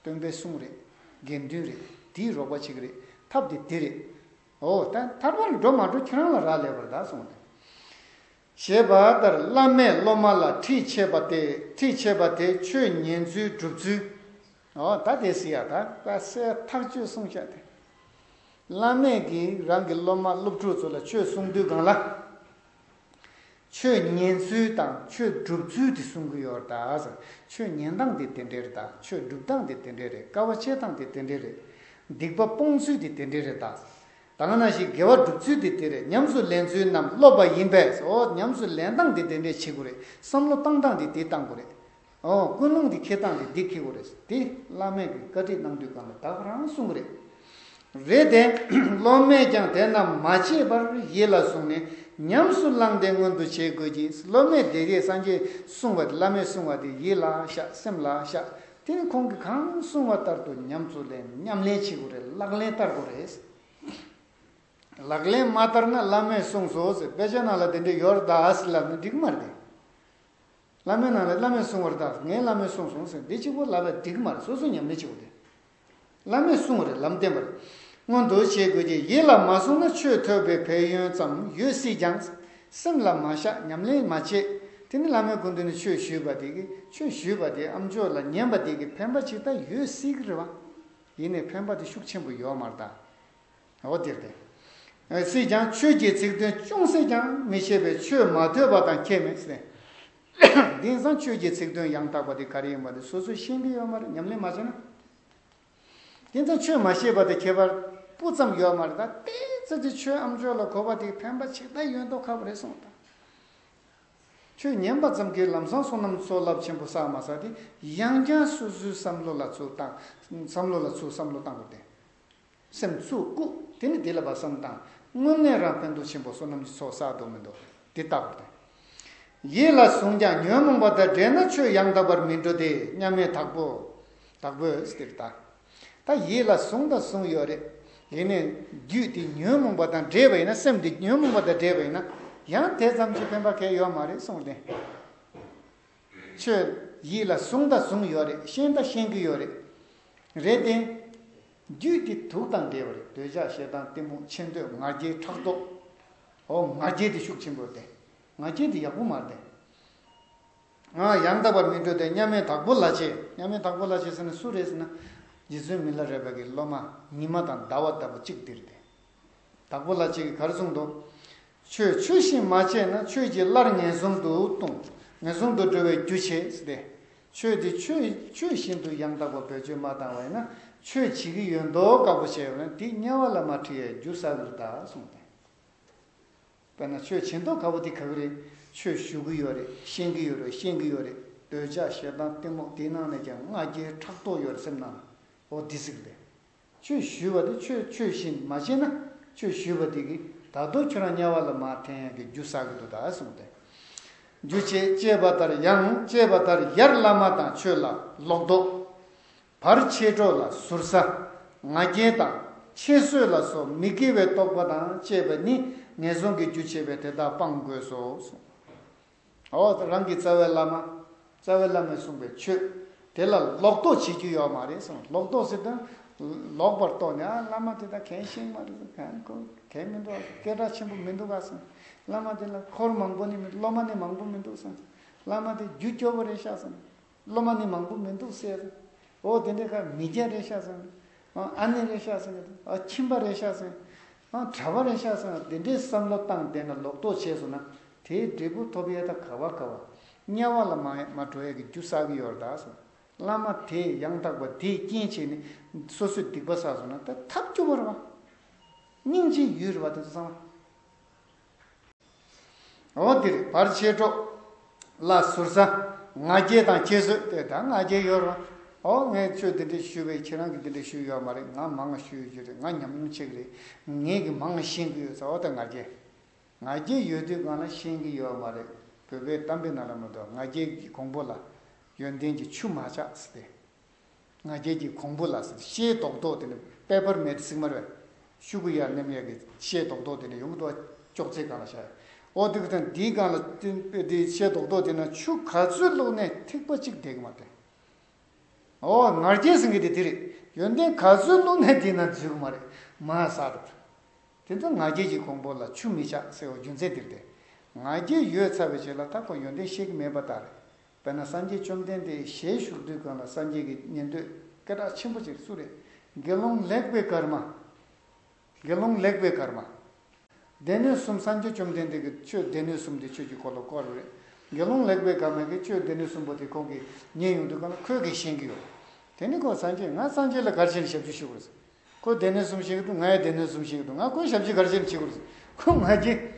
སྟོན་པའི་གསུང་རེད། དགེ་འདུན་རེད། དེས་རོགས་པ་བྱེད་ཀྱི་རེད། ཐབས་དེ་འདི་རེད། ཨོ་ད་ཐར་པ་ལ་འགྲོ་མ་འགྲོ་ཁྱེད་རང་ལ་རག་ལས་པ་རེད་ད་གསུངས་རེད། ཞེས་པ་ལྟར་བླ་མས་སློབ་མ་ལ་ཁྲིད་བྱེད་པ་སྟེ། ཁྲིད་བྱེད་པ་དེ་ཆོས་ཉན་ཚུལ་སྒྲུབ་ཚུལ། ཨོ་ད་དེ་སྲིད་ཡ་ད་ད་སྲས་ཐག་ཆོད་གསུངས་བཞག་སྟེ། བླ་མས་ཀྱིས་རང་གི་སློབ་མ་སློབ་ཕྲུག་ཚོ་ལ་ཆོས་གསུང་དུས་སྒང་ལ། ཆོས་ཉན་ཚུལ་དང་ཆོས་སྒྲུབ་ཚུལ་དེ་གསུང་གི་ཡོད་རེད་ད། ཆོས་ཉན་སྟངས་དེ་དེ་འདྲས་རེད་ད། ཆོས་སྒྲུབ་སྟངས་དེ་དེ་འདྲས་རེད། དཀའ་བ་སྤྱད་སྟངས་དེ་དེ་འདྲས་རེད། སྡིག་པ་སྤོང་ཚུལ་དེ་དེ་འདྲས་རེད་ད། ད་ག་ནང་བཞིན་དགེ་བ་སྒྲུབ་ཚུལ་དེ་དེ་རེད། ཉམས་སུ་ལེན་ཚུལ་རྣམས་སློབ་པ་ཡིན་པས། འོ་ཉམས་སུ་ལེན་སྟངས་དེ་དེ་འདྲས་བྱེད་དགོས་རེད། བསམ་བློ་བཏང་སྟངས་དེ་དེ་བཏང་དགོས་རེད། ཨོ། ཀུན་སློང་འདི་འཁྱེར་སྟངས་འདི་འདི་འཁྱེར་དགོས་རེད། དེ་བླ་མས་ཀྱི་བཀའ་ཁྲིད་གནང་དུས་སྒང་ལ་ད་ག་རང་གསུང་གི་རེད། རེད་དེ། སློབ་མས་ཀྱང་དེ་རྣམས་མ་བརྗེད་པར་ཡིད་ལ་བཟུང་ནས་ཉམས་སུ་བླངས་ཏེ་མངོན་དུ་བྱེད་དགོས་ཀྱི། སློབ་མས་དེ་གས་སངས་རྒྱས་གསུང་བ་དེ་བླ་མས་གསུང་བ་དེ་ཡིད་ལ་བཞག་སེམས་ལ་བཞག་དེ་ནི་ཁོང་གིས་གང་གསུང་བ་ལྟར་དུ་ཉམས་སུ་ལེན། ཉམས་ལེན་བྱེད་དགོས་རེད། ལག་ལེན་བསྟར་དགོས་རེད། ལག་ལེན་མ་བསྟར་ན་བླ་མས་གསུངས་སོ་ཟེར། དཔེ་ཆ་ནང་ལ་དེ་འདྲ་ཡོད་རེད་ཟེར་ལབ་ན་འགྲིག་མ་རེད། བླ་མའི་ནང་ལ་བླ་མས་གསུངས་པར་གདའ། ངའི་བླ་མས་གསུངས་སོང་ཟེར་འདི་གཅིག་པོ་ལབ་པ་འགྲིག་མ་རེད། སོ་སོ་ཉམས་ལེན་བྱེད་དགོས་ཏེ། བླ་མས་གསུངས་པ་རེད། ལམ་བསྟན་པ་རེད། སྔོན་དུ་བྱེད་དགོས་ཀྱི། ཡིད་ལ་མ་བཟུང་ན་ཆོས་ཐོས་པའི་ཕན་ཡོན་ཙམ་ཡོད་སྲིད་ཀྱང་། སེམས་ལ་མ་བཞག་ཉམས་ལེན་མ་བྱས། དེ་ནི་བླ་མའི་སྐུ་མདུན་ནས་ཆོས་ཞུས་པ་དེ་གི་ཆོས་ཞུས་པ་དེ་ཨ་མཆོག་ལ་ཉན་པ་དེ་གི་ཕན་པ་ཅིག་ད་ཡོད་སྲིད་ཀྱི་རེད་བ། ཡིན་ནའི་ཕན་པ་དེ་ཤུགས་ཆེན་པོ་ཡོད་མ་རེད་ད། འོ་དེར་ཏེ། སྲིད་ཀྱང་ཆོས་ཀྱི་ཚིག་དོན་ཅུང་ཟད་ཀྱང་མི་ཤེས་པས་ཆོས་མ་ཐོས་པ་དང་ཁྱད་མེད་ཟེར། དེང་སང་ཆོས་ཀྱི་ཚིག་དོན་ཡང་དག་པ་དེ་ག་རེ་ཡིན་པ་དེ་སོ་སོས་ཤེས་ཀྱི་ཡོད་མ་རེད། ཉམས་ལེན་མ་བྱས་ན། དེང་སང་ཆོས་མ་ཤེས་པ་དེ་ཁྱད་པར་སྤུ་ཙམ་ཡོད་མ་རེད། ད་ཏོག་ཙམ་དེ་ཆོས་ཨ་མཆོག་ལ་གོ་བ་དེ་ཕན་པ་ཆེ་ད་ཡོད་མདོག་ཁ་པོ་རེད་གསུངས་ད། ཆོས་ཉན་པ་ཙམ་གྱིས་ལམ་སང་བསོད་ནམས་ཚོགས་རླབས་ཆེན་པོ་བསགས་མ་བསགས་དེ་ཡང་བསྐྱར་སོ་སོའི་བསམ་བློ་ལ་ཚུར་བཏང་། བསམ་བློ་ལ་ཚུར་བསམ་བློ་བཏང་དགོས་ཏེ། སེམས་ཚུར་བཀུག་དེ་ནི་དེ་ལ་བསམ་བཏང་། དངོས་གནས་རང་ཕན་ཐོགས་ཆེན་པོ་བསོད་ནམས་ཀྱི་ཚོགས་བསགས་འདུག་མི་འདུག་དེ་ལྟ་བར་ཐལ། ཡིད་ལ་བཟུང་ཀྱང་ཉོན་མོངས་པ་དང་འདྲེས་ན་ཆོས་ཡང་དག་པར་མི་འགྲོ་སྟེ། མཉམ་མེད་དྭགས་པོ། དྭགས་པོས་ཟེར་ད། ད་ཡིད་ལ་བཟུང་དང་བཟུང་ཡོད་རེད། ཡིན་ནའི་རྒྱུད་དེ་ཉོན་མོངས་པ་དང་འདྲེས་པ་ཡིན་ན། སེམས་དེ་ཉོན་མོངས་པ་དང་འདྲེས་པ་ཡིན་ན་ཡང་དེ་ཙམ་གྱིས་ཕན་པ་གང་ཡང་ཡོད་མ་རེད་གསུངས་ཏེ། ཆོས་ཡིད་ལ་བཟུང་དང་བཟུང་ཡོད་རེད། ཤེས་དང་ཤེས་ཀྱི་ཡོད་རེད། རེད་དེ། རྒྱུད་དེ་དུག་དང་འདྲེས་པ་རེད། འདོད་ཆགས་ཞེ་སྡང་གཏི་མུག་ཆེ་འདོད་ང་རྒྱལ་ཕྲག་དོག་འོ་ང་རྒྱལ་དེ་ཤུགས་ཆེན་པོ་རེད་དེ། ང་རྒྱལ་དེ་ཡག་པོ་མ་རེད་དེ། ང་ཡང་དག་པར་མི་འགྲོ་སྟེ། མཉམ་མེད་དྭགས་པོ་ལ་བྱེད། མཉམ་མེད་དྭགས་པོ་ལ་བྱེད་ཟེར་ན་སུ་རེད་ཟེར་ན། རྗེ་བཙུན་མི་ལ་རས་པ་གི་སློབ་མ་ཉི་མ་དང་ཟླ་བ་ལྟ་བུ་གཅིག་དེ་རེད་དེ། དྭགས་པོ་ལ་བྱེད་ཀྱིས་ག་རེ་གསུངས་འདུག་ཆོས་ཆོས་བཞིན་མ་བྱས་ན། ཆོས་ཀྱིས་སླར་ངན་སོང་དུ་ལྟུང་། ངན་སོང་དུ་འགྲོ་བའི་རྒྱུ་བྱེད་ཟེར་ཏེ། ཆོས་དེ་ཆོས་ཆོས་བཞིན་དུ་ཡང་དག་པར་བེད་སྤྱོད་མ་བཏང་བ་ཡིན་ན། ཆོས་བྱེད་ཀྱི་ཡོད་མདོག་དཀར་པོ་བྱས་པ་ན་དེ་དམྱལ་བ་ལ་མ་ཁྲིད་ཡའི་རྒྱུ་བསགས་ཀྱི་རེད་ད་གསུངས་ཏེ། དཔེར་ན་ཆོས་བྱེད་མདོག་དཀར་པོ་དེ་ག་གི་རེད། ཆོས་ཞུ་གི་ཡོད་རེད། ཤེས་ཀྱི་ཡོད་རེད། ཤེས་ཀྱི་ཡོད་རེད། འདོད་ཆགས་ཞེ་སྡང་གཏི་མུག་དེའི་ནང་ནས་ཀྱང་ང་རྒྱལ་ཕྲག་དོག་ཡོད་རེད་སེམས་ནང་ལ། འོ་འདི་ཟིག་རེད། ཆོས་ཞུས་པ་དེ་ཆོས་ཆོས་བཞིན་མ་བྱས་ན། ཆོས་ཞུས་པ་དེ་གིས་ད་དུང་ཁྱོད་རང་དམྱལ་བ་ལ་མར་འཐེན་ཡག་གི་རྒྱུ་བསགས་ཀྱི་འདུག་ད་གསུངས་ཏེ། རྒྱུ་བྱེད་ཅེས་པ་ལྟར་ཡང་། ཅེས་པ་ལྟར་ཡར་བླ་མ་དང་ཆོས་ལ་ལོག་རྟོག་བར་ཆད་གྲོགས་ལ་ཟུར་ཟ། ང་རྒྱལ་དང་ཁྱད་གསོད་ལ་སོགས་མི་དགེ་བའི་རྟོག་པ་དང་བཅས་པ་ནི་ངན་སོང་གི་རྒྱུ་བྱེད་པས་དེ་དག་སྤང་དགོས་སོ་གསུངས། འོ་རང་གི་རྩ་བའི་བླ་མ། རྩ་བའི་བླ་མས་གསུངས་པའི་ཆོས་དེ་ལ་ལོག་རྟོག་བྱེད་རྒྱུ་ཡོད་མ་རེད་གསུངས། ལོག་རྟོག་ཟེར་དུས་ལོག་པར་རྟོག་ནས། ཨ་བླ་མ་དེ་དག་གང་ཤེས་མ་རེད། གང་གོ་གང་མི་འདུག་སྐད་གྲགས་ཆེན་པོ་མི་འདུག་ག་གསུངས། བླ་མ་དེ་ལ་འཁོར་མང་པོ་ནི་མི། སློབ་མ་ནི་མང་པོ་མི་འདུག་གསུངས། བླ་མ་དེ་རྒྱུ་སྐྱོ་བོ་རེད་ཤག་གསུངས། སློབ་མ་ནི་མང་པོ་མི་འདུག་ཟེར། འོ་དེ་འདྲའི་ཁ་མི་སྐྱ་རེད་ཤག་ཟེར། ཨ་ཨ་ནེ་རེད་ཤག་ཟེར། ཨ་ཁྱིམ་པ་རེད་ཤག་ཟེར། ཨ་གྲྭ་པ་རེད་ཤག་ཟེར། དེ་འདྲའི་བསམ་བློ་བཏང་བསྡད་ན་ལོག་རྟོག་བྱས་སོང་ན་དེའི་འབྲས་བུ་ཐོབ་ཡས་ད་ག་བ་ག་བ། དམྱལ་བ་ལ་མ་མ་འགྲོ་ཡས་ཀྱི་རྒྱུ་བསགས་ཀྱི་ཡོད་རེད་ད་ཟེར། བླ་མ་དེས་ཡང་དག་པ་དེས་རྐྱེན་བྱས་ནས་སོ་སོས་སྡིག་པ་བསགས་སོང་ན་ད་ཐབས་སྐྱོ་བོ་རེད་བ། སྙིང་རྗེའི་ཡུལ་རེད་བ་དེ་ཚོ་ཚང་མ། འོ་འདིར་བར་ཆད་གྲོགས་ལ་ཟུར་ཟ། ང་རྒྱལ་དང་ཁྱད་གསོད་དེ་ད་ང་རྒྱལ་ཡོད་རེད། འོ་ངས་ཆོས་འདི་འདྲ་ཞུས་པས་ཁྱེད་རང་གིས་འདི་འདྲ་ཞུས་ཡོད་མ་རེད། ང་མང་ང་ཞུས་ཡོད་ཀྱི་རེད། ང་ཉམས་མྱོང་ཆེ་གི་རེད། ངས་གི་མང་ང་ཤེས་ཀྱི་ཡོད་ཟེར། འོ་ད་ང་རྒྱལ། ང་རྒྱལ་ཡོད་དུས་སྒང་ལ་ཤེས་ཀྱི་ཡོད་མ་རེད། བོད་པའི་གཏམ་དཔེ་ནང་ལ་མི་འདུག་ང་རྒྱལ་གྱི་གོང་བུ་ལ་ཡོན་ཏན་གྱི་ཆུ་མ་ཆགས་ཟེར་ཏེ། ང་རྒྱལ་གྱི་གོང་བུ་ལ་ཟེར། ཤེལ་རྡོག་རྡོག་དེ་ནི་པེ་པར་མེད་ཟེར་མ་རེད། ཤུ་གུ་ཡར་མནན་ཡག་གི་ཤེལ་རྡོག་རྡོག་དེ་ནི་ཡོང་གི་འདུག་ཅོག་ཙེ་སྒང་ལ་བཞག་འོ་དེ་གི་དང་དེའི་སྒང་ལ་དེ་དེ་ཤེལ་རྡོག་རྡོག་དེ་ན་ཆུ་ག་ཚོད་བླུགས་ནས་ཐིགས་པ་གཅིག་བསྡད་གི་མ་རེད། འོ་ང་རྒྱལ་ཟེར་གི་དེ་དེ་རེད། ཡོན་ཏན་ག་ཚོད་བླུགས་ནས་དེ་ན་འཛུལ་གི་མ་རེད། མ་ས་རུ། དེ་ཚོ་ང་རྒྱལ་གྱི་གོང་བུ་ལ་ཆུ་མི་ཆགས་ཟེར་བ་རྒྱུ་མཚན་དེ་རེད། ང་རྒྱལ་ཡོད་ཚར་བའི་རྗེས་ལ་ད་ཁོ་ཡོན་ཏན་ཤེས་ཀྱི་མེད་པ་ལྟར་རེད། དཔེར་ན་སངས་རྒྱས་བཅོམ་ལྡན་འདས་ཞལ་བཞུགས་དུས་སྒང་ལ་སངས་རྒྱས་ཀྱི་ཉན་ཐོས་སྐད་གྲགས་ཆེན་པོ་ཅིག་སུ་རེད། དགེ་སློང་ལེགས་པའི་སྐར་མ། དགེ་སློང་ལེགས་པའི་སྐར་མ། སྡེ་སྣོད་གསུམ། སངས་རྒྱས་བཅོམ་ལྡན་འདས་ཀྱིས་ཆོས་སྡེ་སྣོད་གསུམ་དེ་ཆོས་ཀྱི་འཁོར་ལོ་བསྐོར་བ་རེད། དགེ་སློང་ལེགས་པའི་སྐར་མ་གིས་ཆོས་སྡེ་སྣོད་གསུམ་པོ་དེ་ཁོང་གིས་ཉན་ཡོང་དུས་སྒང་ལ་ཁོས་གིས་ཤེས་ཀྱི་ཡོད། དེ་ནི་ཁོ་སངས་རྒྱས་ང་སངས་རྒྱས་ལ་ག་རེ་བྱས་ནས་ཞབས་ཕྱི་ཞུ་དགོས་རེད། ཁོས་སྡེ་སྣོད་གསུམ་ཤེས་ཀྱི་འདུག་ང་ཡང་སྡེ་སྣོད་གསུམ་ཤེས་ཀྱི་འདུག་ང་ཁོའི་ཞབས་ཕྱི་ག་རེ་བྱས་ནས་བྱེད་དགོས་རེད། ཁོ་ང་རྒྱལ།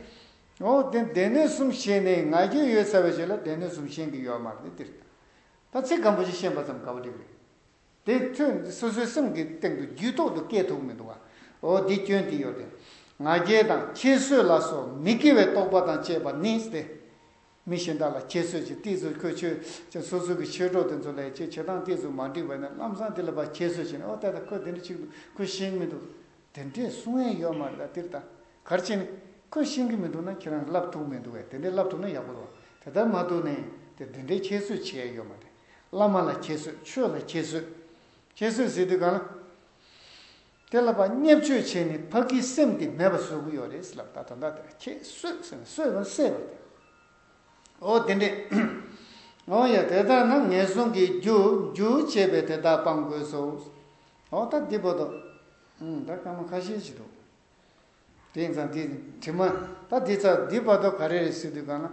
འོ་དེ་སྡེ་སྣོད་གསུམ་ཤེས་ནས་ང་རྒྱལ་ཡོད་ཚར་བའི་རྗེས་ལ་སྡེ་སྣོད་གསུམ་ཤེས་ཀྱི་ཡོད་མ་རེད་དེ་རེད། ད་ཚིག་སྐམ་པོ་ཞིག་ཤེས་པ་ཙམ་དགའ་བོ་འགྲིག་རེད། དེ་ཐོས་སོ་སོའི་སེམས་ཀྱི་སྟེང་དུ་རྒྱུད་ཐོག་ཏུ་སྐྱེ་ཐུབ་མི་འདུག་བ། འོ་འདི་སྐྱོན་དེ་ཡོད་དེ། ང་རྒྱལ་དང་ཁྱད་གསོད་ལ་སོགས་མི་དགེ་བའི་རྟོག་པ་དང་བཅས་པ་ནི་སྟེ། མི་གཞན་དག་ལ་ཁྱད་གསོད་ཀྱི་ཏིག་ཙམ་ཁོས་ཆོས་ཀྱི་སོ་སོ་གི་ཆོས་གྲོགས་དེ་ཚོ་ལ་ཅིག་བྱེད་སྟངས་ཏིག་ཙམ་མ་འགྲིག་པ་ཡིན་ན་ལམ་སང་དེ་ལ་ཕར་ཁྱད་གསོད་བྱས་ནས་ཨོ་ད་ད་ཁོས་དེ་འདྲ་ཅིག་འདུག་ཁོས་ཤེས་ཀྱི་མི་འདུག་དེ་འདྲས་གསུང་ཡས་ཡོད་མ་རེད། ད་དེར་ད་གར་བྱས་ནས་ཁོས་ཤེས་ཀྱི་མི་འདུག་ན་ཁྱེད་རང་བསླབ་ཐུབ་མི་འདུག་བས། དེ་འདྲས་བསླབ་ཐུབ་ན་ཡག་པོ་རེད་བ། དེ་ལྟར་མ་ཐུབ་ནས་དེ་དེ་འདྲས་ཁྱད་གསོད་བྱས་ཡོད་མ་རེད། བླ་མ་ལ་ཁྱད་གསོད། ཆོས་ལ་ཁྱད་གསོད། ཁྱད་གསོད་ཟེར་དུས་གང་ལ། དེ་ལ་ཕར་བརྙས་བཅོས་བྱས་ནས་ཕ་གིའི་སེམས་དེ་མེད་པ་བཟོ་གི་ཡོད་རེད་ཟེར་ལབ། ད་ད་ལྟ་དེ་ཁྱད་གསོད་ཟེར་ནས་གསོད་པ་བསད་པ་དེ། ཨོ་དེ་འདྲས། ཨོ་ཡ་དེ་ལྟར་ན་ངན་སོང་གི་རྒྱུ་རྒྱུ་བྱས་པས་དེ་དག་སྤང་དགོས་སོ། ཨོ་ད་འདི་བར་དུ། ཨུམ་ད་སྐར་མ་ཁ་ཤས་ཤིག་འདུག་དེ་ཡིན་ཙང་དེ་དྲི་མ་ད་འདི་ཚར་འདི་བར་དུ་ག་རེ་རེད་ཟེར་དུས་གང་ལ།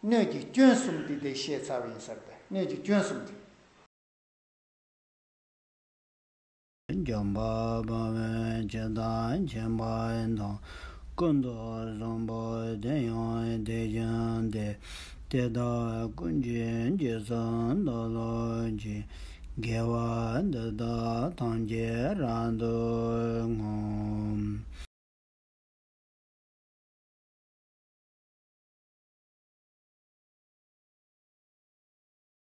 སྣོད་ཀྱི་སྐྱོན་གསུམ་དེ་དེ་བཤད་ཚར་བ་ཡིན་ས་རེད། སྣོད་ཀྱི་སྐྱོན་གསུམ་དེ། འཇམ་དཔལ་དཔའ་བོས་ཇི་ལྟར་མཁྱེན་པ་དང་། ཀུན་ཏུ་བཟང་པོ་དེ་ཡང་དེ་བཞིན་ཏེ། དེ་དག་ཀུན་གྱི་རྗེས་སུ་བདག་སློབ་ཅིང་། དགེ་བ་འདི་དག་ཐམས་ཅད་རབ་ཏུ་བསྔོ།